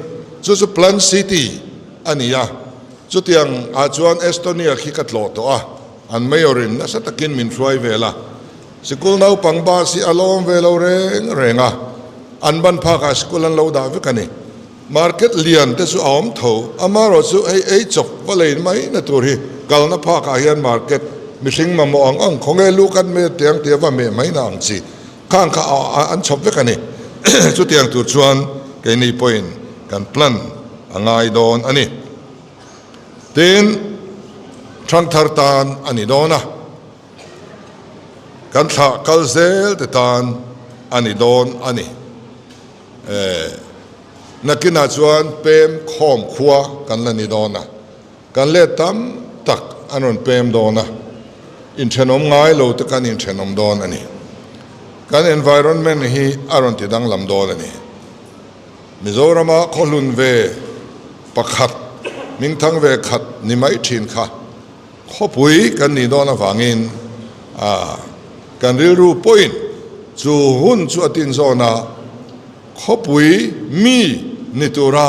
Chu chu Plan City a ni a. Chutiang ah chuan Estonia khi ka tlawh tawh a, an mayor in nasa takin min hruai vel a. Sikul naupang bus hi a lawm ve lo reng reng a, an ban phakah sikul an lo dah vek a ni. Market lian te chu a awm tho, amaherawh chu hei ei chawp va lei mai na tur hi kalna phakah hian market mihring mamawh ang ang khawnge lu kan meh tiang tia va meh mai na ang chi khang kha an chhawp vek a ni. Chutiang tur chuan keini pawhin kan plan a ngai dawn a ni. Tin, thangthar tan a ni dawn a, kan thlah kal zel te tan a ni dawn a ni. Nakinah chuan pem khawm khua kan la ni dawn a, kan let tam tak an rawn pem dawn a, inthenawm ngai lo te kan inthenawm dawn a ni. Kan environment hi a rawn ti danglam dawn a ni. Mizorama khawhlun ve pakhat, hmingthang ve khat ni mai thin kha khawpui kan nih dawn avangin kan rilru pawhin chu hun chu a tinzawn a, khawpui mi ni tura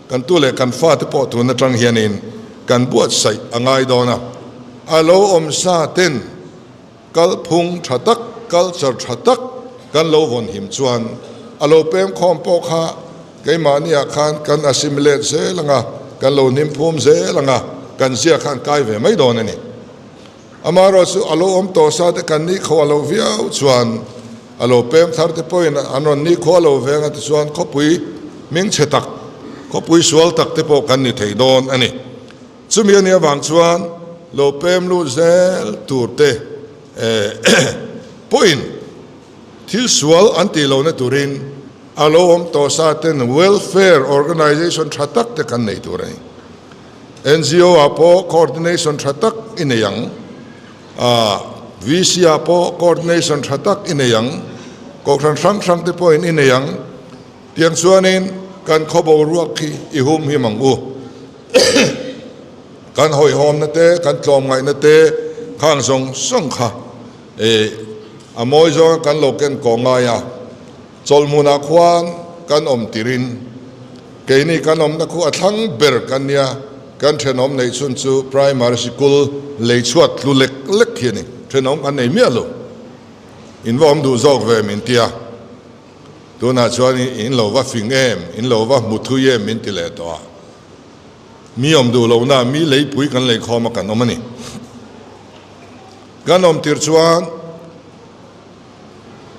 kan tu leh kan fate pawh tun atang hianin kan buatsaih a ngai dawn a, a lo awm sa ten Kalphung tha tak, culture tha tak kan lo vawn him chuan a lo pem khawm pawh kha keimahniah khan kan assimilate zel ang a, kan lo hnimphum zel ang a, kan zia khan kai ve mai dawn a ni. Amaherawh chu a lo awm tawh sa te kan nikhua lo viau chuan a lo pem thar te pawhin an rawn nikhua lo ve ang a tichuan khawpui hmingchhe tak, khawpui sual tak te pawh kan ni thei dawn a ni. Chumi a nih avang chuan lo pem lut zel tur te pawhin thil sual an tih lohna turin a lo awm tawh sa ten welfare organization tha tak te kan nei tur a ni. NGO ah pawh coordination tha tak i nei ang, VC ah pawh coordination tha tak i nei ang, kohhran hrang hrang te pawhin i nei ang. Tiang chuanin kan khaw boruak khi i hum him ang u. Kan hawihhawmna te, kan tlawmngaihna te khang zawng zawng kha a mawi zawnga kan lo ken kawh ngai a. Chawlhmunah khuan kan awm tirin keini kan awmna khu a thlang ber kan nia, kan thenawm neih chhun chu primary sikul lei chhuat tlu lek lek hi a ni. Thenawm kan nei miah lo. In va awm duh zawk ve min tia. Tunah chuan in lo va fing em, in lo va hmu thui em min ti leh tawh a. Mi awm duh lohna mi leipui kan lei khawm a kan awm a ni. Kan awm tir chuan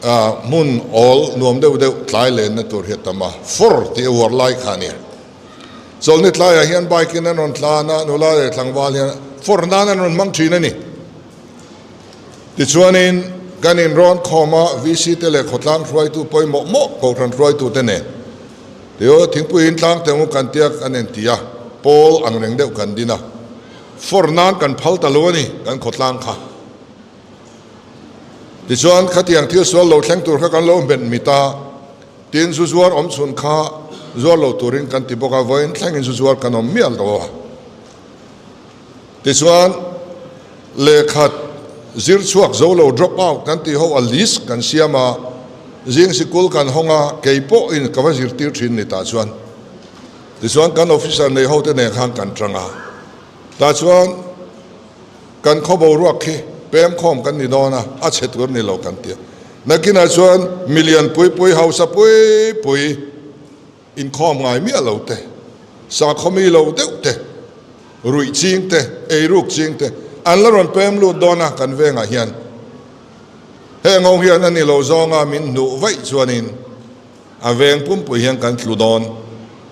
hmun awl nuam deuh deuh tlai lenna tur hi a tam a, fawr tih a uar lai kha a ni. Chawlhni tlaiah hian bike in an rawn tlan a, nula leh tlangval hian fawr nan an rawn hmang thin a ni. Tichuanin, kan inrawn khawm a, VC te leh khawtlang hruaitu pawimawh mawh Kohhran hruaitu te nen tio thingpui in tlang teng u kan tia kan en ti a, pawl ang reng deuh kan din a, fawr nan kan phal ta lo a ni kan khawtlang kha. Tichuan, khatiang thil sual lo thleng tur kha kan lo hmet mit a, tin zu zuar awm chhun kha zuar lo turin kan ti bawk a, vawiin thlengin zu zuar kan awm mial lo a. Tichuan, lehkhat zir chhuak zo lo drop out kan tih ho a list kan siam a, zing sikul kan hawng a, kei pawhin ka va zirtir thin ni tah chuan. Tichuan kan officer nei hote nen khan kan tang a, tah chuan kan khaw boruak khi pem khawm kan ni dawn a, a chhe tur ni lo kan ti a. Nakinah chuan milian pui pui, hausa pui pui inkhawm ngai miah lo te, sakhaw mi lo deuh te, ruih ching te, eiruk ching te an la rawn pem lut dawn a kan vengah hian. Heng ho hian a ni lo zawnga min hnuh vaih chuanin A veng pumpui hian kan tlu dawn.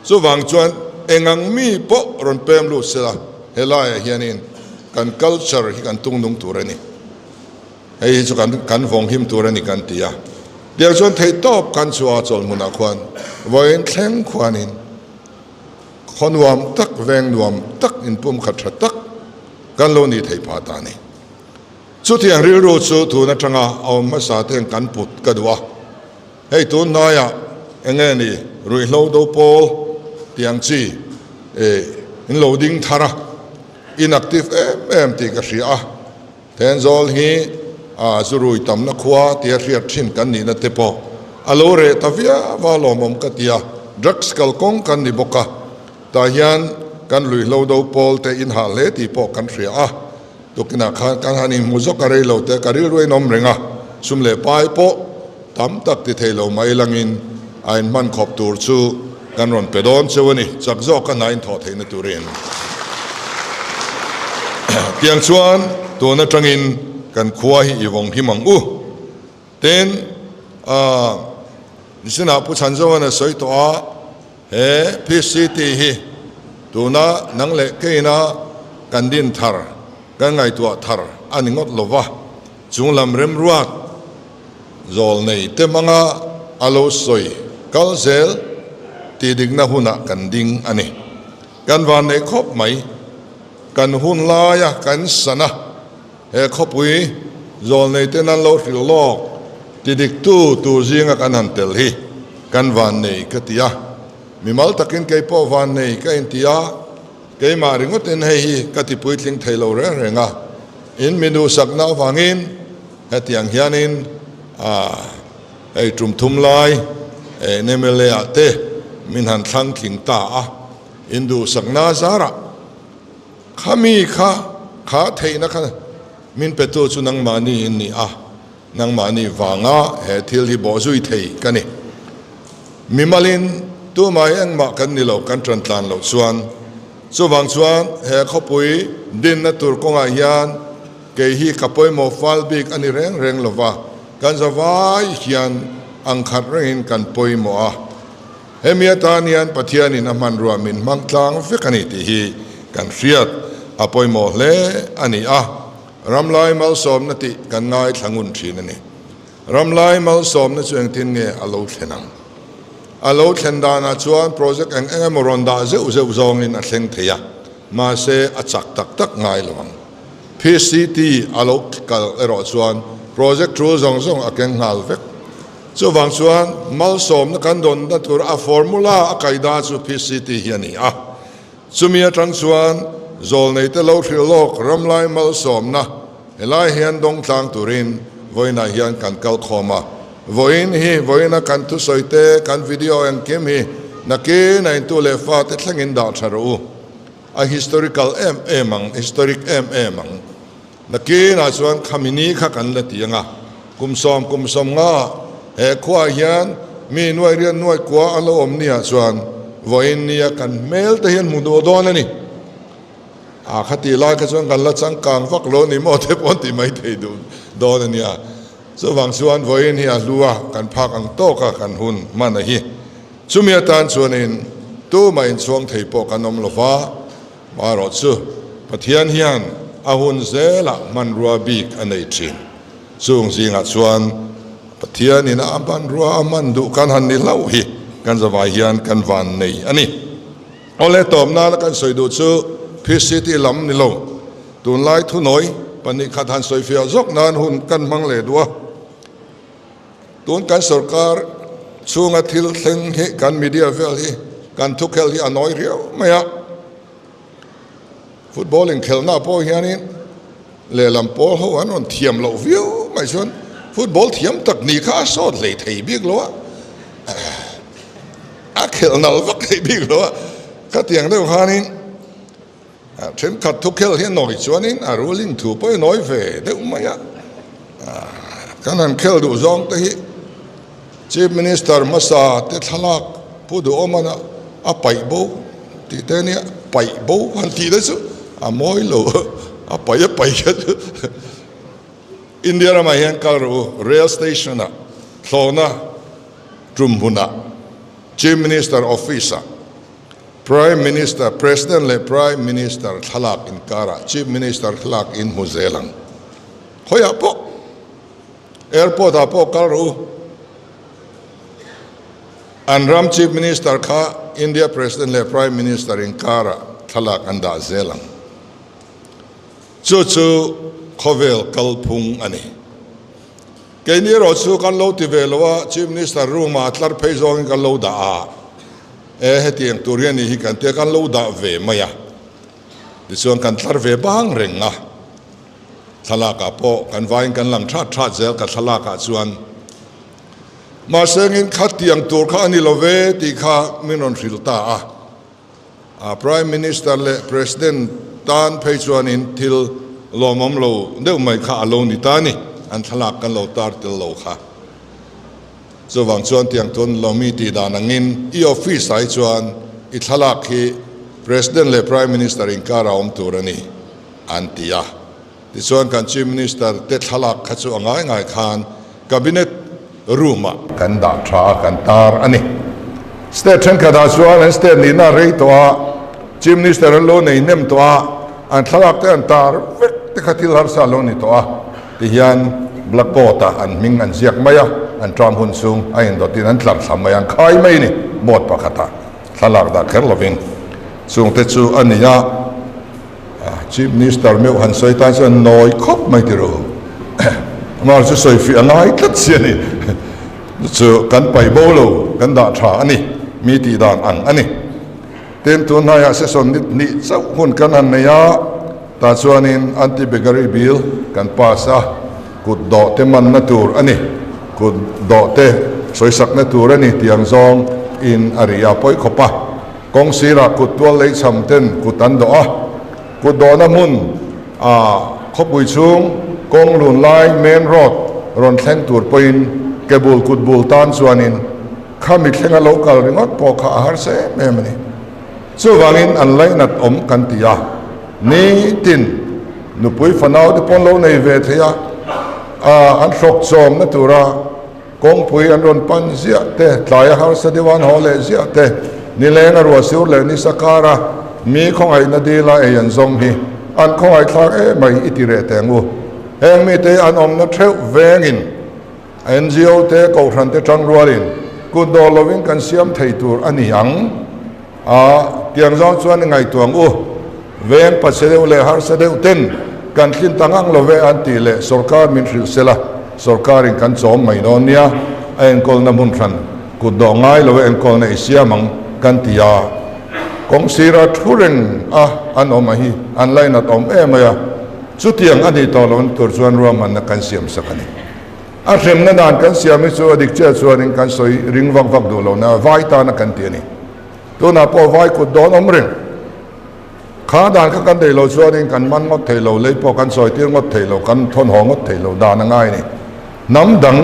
Chuvang chuan engang mi pawh rawn pem lut sela, helaiah hianin kan culture hi kan tungnung tur a ni. Hei hi chu kan kan vawng him tur a ni kan ti a. Tiang chuan theihtawp kan chhuah a chawlhmunah khuan vawiin thleng khuanin khaw nuam tak, veng nuam tak, inpumkhat tha tak kan lo nih theih phah ta a ni. Chutiang rilru chu tun atanga a awm hmasa ten kan put ka duh a. Hei tun hnaiah eng nge ni ruihhlo do pawl tih ang chi in lo ding thar a, inactive em em tih ka hria a, Thenzawl hi zu rui tamna khua tia hriat thin kan nihna te pawh a lo reh ta viau a lawmawm ka ti a, drugs kalkawng kan ni bawk a, tah hian kan ruihhlo do pawl te in hah hle tih pawh kan hria a, tukinah khan kan han inhmu zawk a rei lo te ka rilru a inawm reng a, sum leh pai pawh Tam tak ti thei lo mai langin a inhman khawp tur chu kan rawn pe dawn cheu a ni, chak zawk a hna inthawh theihna turin. Tiang chuan tun atangin kan khua hi i vawng him ang u. Tin, nisinah Pu Chhanzoan a sawi tawh a, he PCT hi tuna nang leh keina kan din thar, kan ngaihtuah thar a ni ngawt lo va, chunglam remruat, Zawl nei te hmanga a lo sawi kal zel tih dikna hunah kan ding a ni. Kan van nei khawp mai. Kan hun laia kan sana he khawpui zawl nei ten an lo hrilh lawk ti diktu tur zinga kan han tel hi kan van nei ka ti a. Mimal takin kei pawh van nei ka inti a, keimah ringawtin hei hi ka ti puitling thei lo reng reng a. In mi duhsakna avangin Hetiang hianin hei tum thum lai mla ah te min han thlang tling ta a, in duhsakna zarah khami kha kha theihna kha min petu chu nangmahni in ni a, nangmahni vanga he thil hi bawhzui thei ka ni. Mimalin tumah hi engmah kan ni lo, kan tan tlan loh chuan chuvang chuan he khawpui dinna tur kawngah hian Kei hi ka pawimawh fal bik a ni reng reng lo va, kan zavai hian ang khat rengin kan pawimawh a. Hemi atan hian Pathianin a hmanrua min hmang tlang vek a ni tih hi kan hriat a pawimawh hle a ni a, Ramlai malsawmna tih kan ngaithla ngun thin a ni. Ramlai malsawmna chu engtin nge a lo thlen ang? A lo thlen danah chuan project eng eng emaw rawn dah zeuh zeuh zawngin a thleng thei a, mahse a chak tak tak ngai lo ang. PCT a lo kal erawh chuan project tul zawng zawng a keng nghal vek. Chuvang chuan malsawmna kan dawnna tur a formula a kaida chu PCT hi a ni a. Chumi atang chuan zawlneite lo hrilh lawk ramlai malsawmna helai hian dawng tlang turin vawiinah hian kan kal khawm a. Vawiin hi vawiina kan thusawi te, kan video engkim hi nakin a intu leh fate thlengin dah tha rawh u. A historical em em ang, historic em em ang. Nakinah chuan khami ni kha kan la ti ang a, kum sawm kum 50 he khuaah hian mi nuai riat nuai kua a lo awm niah chuan vawiin nia kan hmel te hian hmu duh dawn a ni. A khatih lai kha chuan kan la changkang vak lo ni maw te pawh an ti mai thei duh dawn a nia. Chuvang chuan vawiin hi a hlu a, kan phak ang tawk a kan hun hman a hi. Chumi atan chuanin tumah inchhuang thei pawh kan awm lo va, marawh chu Pathian hian a hun zelah hmanrua bik a nei thin. Chung zingah chuan Pathianin a hmanrua a hman duh kan han ni hlauh hi kan zavai hian kan van nei a ni. Awle tawp nana kan sawi duh chu PCT lam ni lo, tunlai thunawi 2 khat han sawi fiah zawk nan hun kan hmang leh duh a. Tun kan sorkar chhunga thil thleng hi kan media vel hi kan thukhel hi a nawi riau mai a. Football inkhelhna pawh hianin lehlam pawl ho an rawn thiam loh viau mai chuan football thiam tak ni kha a sawt hlei thei bik lo a, a khelh nal vak thei bik lo a. Khatiang deuh khanin Thenkhat thukhel hi a nawi chuanin a ruling thu pawh a nawi ve deuh mai a, kan han khel duh zawng te hi Chief Minister hmasa te thlalak Pu Duhawman a paih bo tih te ania, paih bo han tih te chu a mawi lo, a paih a paih kha chu India ramah hian kal rawh u, rail station ah thlawhna tum hunah Chief Minister office ah Prime Minister, President leh Prime Minister thlalak inkarah Chief Minister thlalak in hmu zel ang. Khawiah pawh, Airport ah pawh kal rawh u. An ram Chief Minister kha India President leh Prime Minister inkarah thlalak an dah zel ang. Chu chu khawvel kalphung a ni. Keini erawh chu kan lo ti ve lo a, Chief Minister room ah tlar phei zawngin kan lo dah a. E, hetiang tur hian ni hi kan tia kan lo dah ve mai a, tichuan kan tlar ve bang reng a, thlalakah pawh kan vaiin kan lang that that zel ka thlalakah chuan mahse engin khatiang tur kha a ni lo ve tih kha min rawn hrilh ta a, a Prime Minister leh President tan phei chuanin thil lawmawm lo deuh mai kha a lo ni ta a ni, an thlalak kan lo tar tel lo kha. Chuvang chuan tiang tun Lomi tih dan angin i office ah hi chuan i thlalak hi President leh Prime Minister inkar a awm tur a ni an ti a. Tichuan kan Chief Minister te thlalak kha chu a ngai ngai khan Cabinet room ah kan dah tha a, kan tar a ni. State thenkhat ah chuan an state nihna a rei tawh a, Chief Minister an lo nei hnem tawh a, an thlalak te an tar vek te kha thil harsa a lo ni tawh a. Tihian Black Coat ah an hming an ziak mai a, an term hun chhung a indawtin an tlar thla mai a, an khai mai a ni board pakhatah thlalak dah kher lovin. Chungte chu a ni a, Chief Minister meuh han sawi tan chuan nawi khawp mai ti ru. Amah chu sawi fiah a ngai tlat si a ni. Chu kan paih bo lo, kan dah tha a ni, mi tih dan ang a ni. Tin, tun hnaiah session ni hnih chauh hun kan han nei a, tah chuanin anti-beggary bill kan pass a, kut dawh te manna tur a ni, kut dawh te sawisakna tur a ni tih ang zawng in a ri a pawi khawp a. Kawng sirah kut tual lei cham ten kut an dawh a, kut dawhna hmun a khawpui chhung kawng lun lai main road rawn thleng tur pawhin ke bul kut bul tan chuanin Kha mithleng a lo kal ringawt pawh kha a harsa em em a ni. Chuvangin an lainat awm kan ti a, nitin nupui fanau te pawn lo nei ve thei a, an hrawk chawmna tura kawngpui an rawn pan ziah te, tlai a harsa deuh a an haw leh ziah te, nileng a ruah sur leh nisa kara mi khawngaihna dila ei an zawng hi an khawngaihthlak em mai i ti reh teng u. Heng mite an awmna theuh vengin. NGO te Kohhran te tang rualin kut dawh lovin kan siam thei tur a ni ang a, tiang zawng chuan i ngaihtuah ang u. Veng pachhe deuh leh harsa deuh ten kan thlin ta ngang lo ve an tih leh sorkar min hrilh sela sorkarin kan chawm mai dawn nia, a enkawlna hmun hran kut dawh ngai lo e enkawlna i siam ang kan ti a. Kawng sira thu reng a an awm a hi an lainat awm em mai a, chutiang a nih tawh lohna tur chuan ruahmanna kan siam sak a ni. A hremna dan kan siam hi chu a dik chiah chuanin kan sawi ring vak vak duh lo na vai tana kan ti a ni. Tunah pawh vai kut dawn awm reng. Kha dan kha kan neih loh chuanin kan man ngawt thei lo, lei pawh kan sawi tir ngawt thei lo, kan thawn haw ngawt thei lo dan a ngai a ni. Hnam dang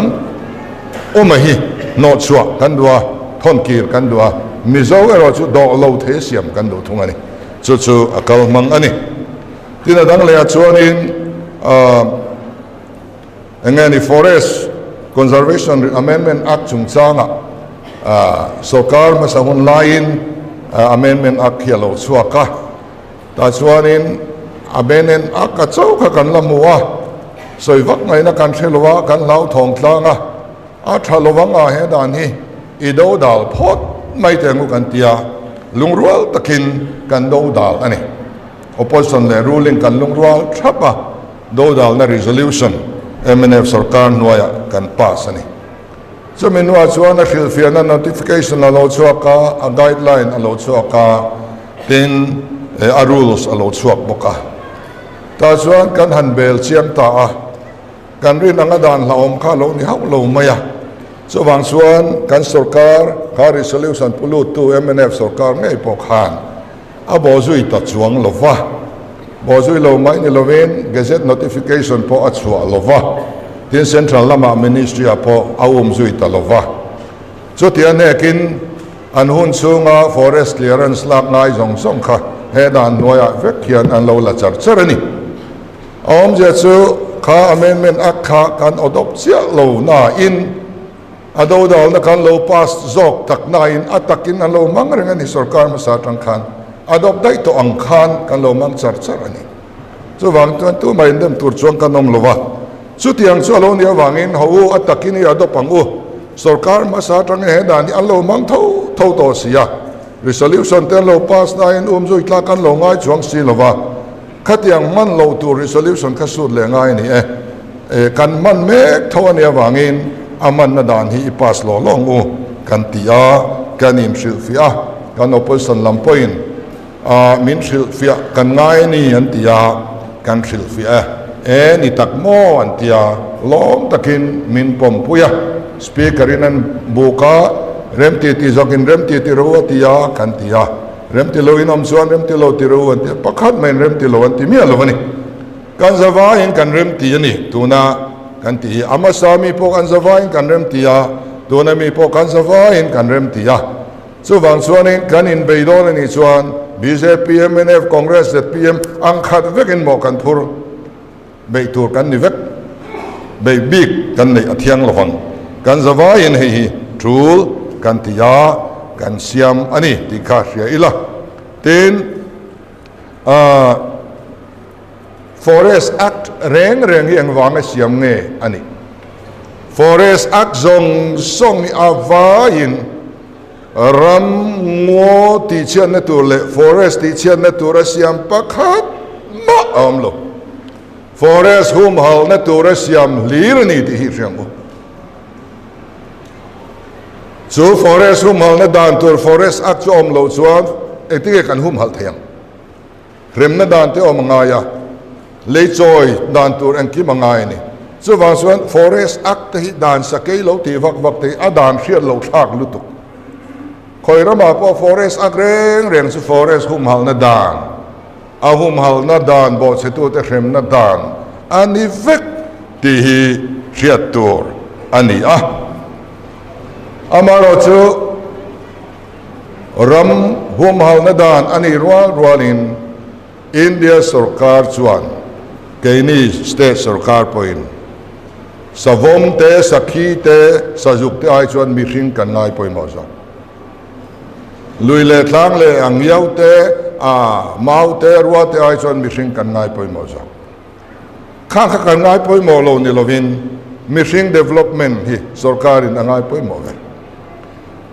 awma hi hnawhchhuah kan duh a, thawn kir kan duh a, Mizo erawh chu dawh lo thei siam kan duh thung a ni. Chu chu a kal hmang a ni. Tin a dang lehah chuanin ahh. Eng nge ni Forest Conservation Amendment Act chungchanga sorkar hmasa hun laiin Amendment Act hi a lo chhuak a, tah chuanin Amendment Act a chauh kha kan la hmu a, sawi vak ngaihna kan hre lo a, kan hlauthawng tlang a, a tha lo ang a he dan hi i do dal phawt mai teh ang u kan ti a, lungrual takin kan do dal a ni. Opposition leh ruling kan lungrual thap a. Dodalna resolution mnf sorkar hnuaiah kan pass a ni. Chumi hnuah chuan a hrilhfiahna notification a lo chhuak a, a guideline a lo chhuak a, tin a rules a lo chhuak bawk a. Tah chuan kan han bel chiang ta a, kan rin anga dan hlauhawm kha a lo ni hauh lo mai a. Chuvang chuan kan sorkar kha resolution pu luttu mnf sorkar ngei pawh khan a bawhzui ta chuang lo va, bawhzui lo mai ni lovin gazette notification pawh a chhuah lo va, tin central lamah ministry ah pawh a um zui ta lo va. Chutia hnekin an hun chhunga forest clearance lak ngai zawng zawng kha he dan hnuaiah vek hian an lo la char char a ni. A awmzia chu kha amendment act kha kan adopt chiah lo nain a dodalna kan lo pass zawk tak nain a takin an lo hmang reng a ni sorkar hmasa atang khan adopt daih tawh ang khan kan lo hmang char char a ni. Chuvang chuan tumah indem tur chuan kan awm lo va, chutiang chu a lo nih avangin ho u a takin i adopt ang u, sorkar hmasa atangin he dan hi an lo hmang tho tho tawh si a, resolution te an lo pass nain umzui tlak an lo ngai chuang si lo va. Khatiang hman loh tur resolution kha sut leh ngai a ni e. E, kan hman mek tho a nih avangin a hmanna dan hi i pass lawh lawng u kan ti a, kan inhrilhfiah a, kan opposition lam pawhin a min hrilhfiah kan ngai a ni an ti a, kan hrilhfiah e. E, ni tak maw an ti a, lawm takin min pawmpui a, Speaker in an buk a, remti ti zawkin remti ti ro a ti a, kan ti a. Remti lo in awm chuan remti lo ti ro an ti a, pakhat maiin remti lo an ti miah lo a ni. Kan zavaiin kan remti a ni tuna kan ti hi. A hmasa mi pawh kan zavaiin kan remti a, tuna mi pawh kan zavaiin kan remti a. Chuvang chuanin kan inbei dawn a nih chuan bjp, mnf, Congress, zpm ang khat vekin mawh kan phur beih tur kan ni vek, beih bik kan neih a thiang lo vang. Kan zavaiin hei hi tul kan ti a, kan siam a ni tih kha hria ila. Tin, aah Forest Act reng reng hi engvanga siam nge a nih? Forest Act zawng zawng hi a vaiin ram ngaw tihchhiatna tur leh forest tihchhiatna tur a siam pakhat mah a awm lo. Forest humhalna tur a siam hlir a ni tih hi hria ang u. Chu forest humhalna dan tur Forest Act chu a awm loh chuan engtinge kan humhalh thei ang? Hremna dan te awm a ngai a, lei chawi dan tur engkim a ngai a ni. Chuvang chuan Forest Act te hi dan sakei lo tih vak vak te hi a dan hriat loh thlak lutuk. Khawi ramah pawh Forest Act reng reng chu forest humhalhna dan, a humhalhna dan bawhchhetute hremna dan a ni vek tih hi hriat tur a ni a. Amaherawhchu, Ram humhalna dan a nih rual rualin India sorkar chuan keini state sorkar pawhin savawm te, sakhi te, sazuk te ai chuan mihring kan ngai pawimawh zawk. Lui leh tlang leh ang iau te, a mau te, rua te ai chuan mihring kan ngai pawimawh zawk. Kha kha kan ngai pawimawh lo ni lovin mihring development hi sorkarin a ngai pawimawh ve.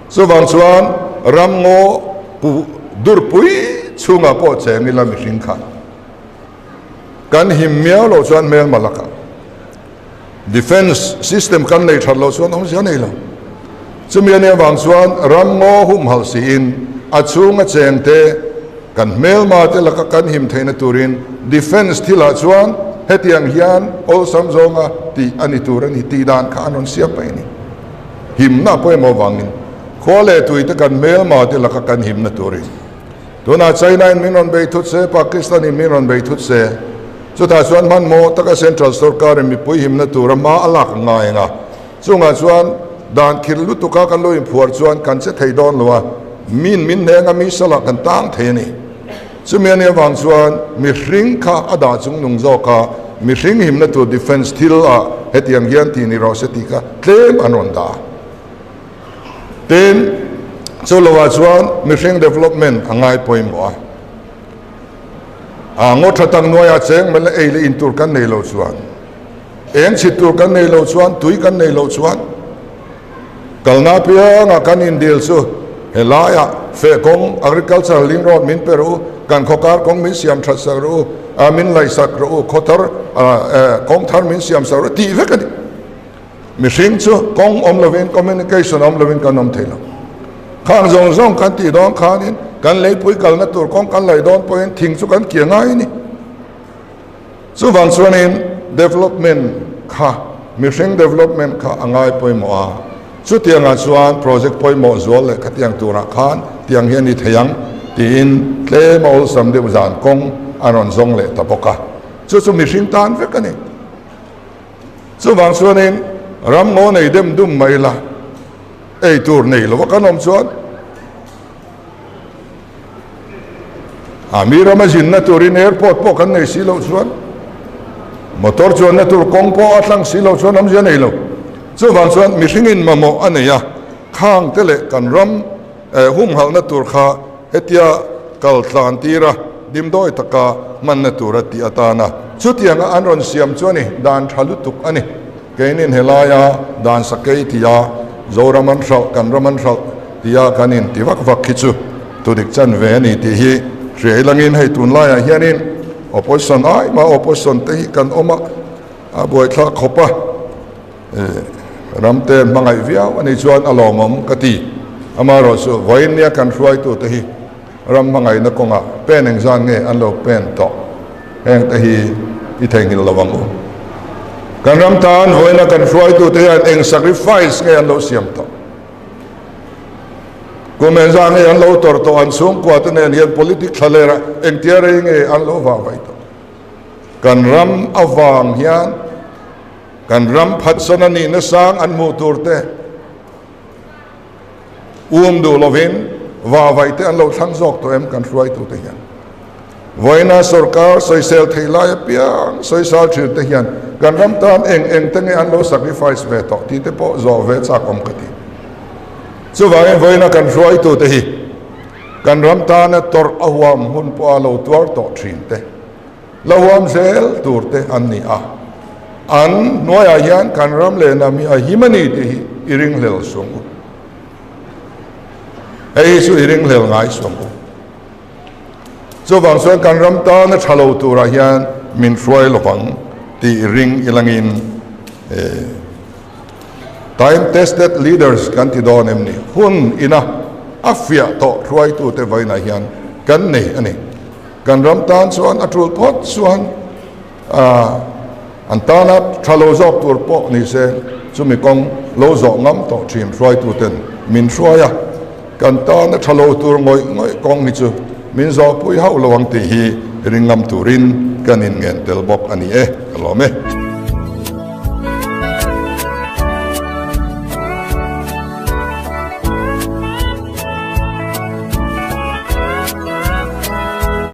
Chuvang chuan ramngaw pu durpui chhungah pawh cheng ila mihring kha kan him miau loh chuan hmelma lakah defence system kan nei that loh chuan awmzia nei lo. Chumi a nih avang chuan ramngaw humhalh siin a chhunga chengte kan hmelma te laka kan him theihna turin defence thilah chuan hetiang hian awlsam zawnga tih a ni tur a ni tih dan kha an rawn siam mai a ni. Himna pawimawh vangin khua leh tui te kan hmelma te laka kan himna turin Tunah China in min rawn bei thut se, Pakistan in min rawn bei thut se, chutah chuan hmanhmawh taka Central sorkar in mipui himna tura hma a lak ngai ang a, chungah chuan dan khirh lutuka kan lo inphuar chuan kan che thei dawn lo a, min min hnenga mi salah kan tang thei a ni. Chumi a nih avang chuan mihring kha a dah chung nung zawk a, mihring himna tur defence thil ah hetiang hian tih ni rawh se tih kha tlem an rawn dah a. Tin, chu lovah chuan mihring development a ngai pawimawh a. A ngaw tha tak hnuaiah cheng mel ei leh in tur kan nei lo chuan, eng chhit tur kan nei lo chuan, tui kan nei lo chuan, kalna apiangah kan indil chu helaiah feh kawng, agriculture link road min pe rawh u, kan khawkar kawng min siam that sak rawh u, min laih sak rawh u, khaw thar, kawng thar min siam sak rawh u tih vek a ni. Mihring chu kawng awm lovin, communication awm lovin kan awm thei lo. Khang zawng zawng kan tih dawn khanin kan leipui kalna tur kawng kan laih dawn pawhin thing chu kan kia ngai a ni. Chuvang chuanin development kha, mihring development kha a ngai pawimawh a. Chutiangah chuan project pawimawh zual leh khatiang turah khan tiang hi a ni thei ang tiin tlem a awlsam deuh zan kawng a rawn zawng leh ta bawk a. Chu chu mihring tan vek a ni. Chuvang chuanin ram ngaw nei dem dum mai la, ei tur nei lova kan awm chuan a mi rama zinna turin airport pawh kan nei si loh chuan motor chuanna tur kawng pawh a tlang si loh chuan awmzia nei lo. Chuvang chuan mihringin mamawh a nei a, khang te leh kan ram humhalhna tur kha hetia kal tlan tir a, dimdawi taka hmanna tur a tih atana chutianga an rawn siam chu a ni, dan tha lutuk a ni. Keinin helaia dan sakei tia Zoram an hralh, kan ram an hralh tia kan inti vak vak khi chu thudik chan ve a ni tih hi hria ilangin hei tunlaiah hianin opposition ai mah opposition te hi kan awm a, a buaithlak khawp a, ramte an hmangaih viau a nih chuan a lawmawm ka ti. Amaherawhchu vawiin nia kan hruaitute hi Ram hmangaihna kawngah pen engzan nge an lo pen tawh? Heng te hi i theihnghilh lo ang u. Kan ram tan vawiina kan hruaitute hian eng sacrifice nge an lo siam tawh? Kum engzan nge an lo tawrh tawh? An chhungkua te nen hian politic thlalera engtia rei nge an lo vang vai tawh? Kan ram avang hian kan ram phatsan a nihna sang an hmuh tur te, Um duh lovin vavaih te an lo thlang zawk tawh em kan hruaitute hian. Vawiina sorkar sawisel theih lai apiang sawisal thin te hian kan ram tan eng eng te nge an lo sacrifice ve tawh tih te pawh zawh ve chak awm ka ti. Chuvangin vawiina kan hruaitute hi kan ram tana tawrh a huam hun pawha lo tuar tawh thin te, la huam zel tur te an ni a, an hnuaiah hian kan ram leh hnam hi a him a ni tih hi i ringhlel suang u. Hei hi chu i ringhlel ngai suang u. Chuvang chuan kan ram tana tha lo turah hian min hruai lovang tih ring ilangin time tested leaders kan ti dawn em ni? Hun ina a fiah tawh hruaitute vawiinah hian kan nei a ni. Kan ram tan chuan a tul phawt chuan an tana tha lo zawk tur pawh ni se chumi kawng lo zawh ngam tawh thin hruaituten min hruai a, kan tana tha lo tur ngawih ngawih kawng hi chu min zawhpui hauh lo ang tih hi ring ngam turin kan inngen tel bawk a ni e, ka lawm e.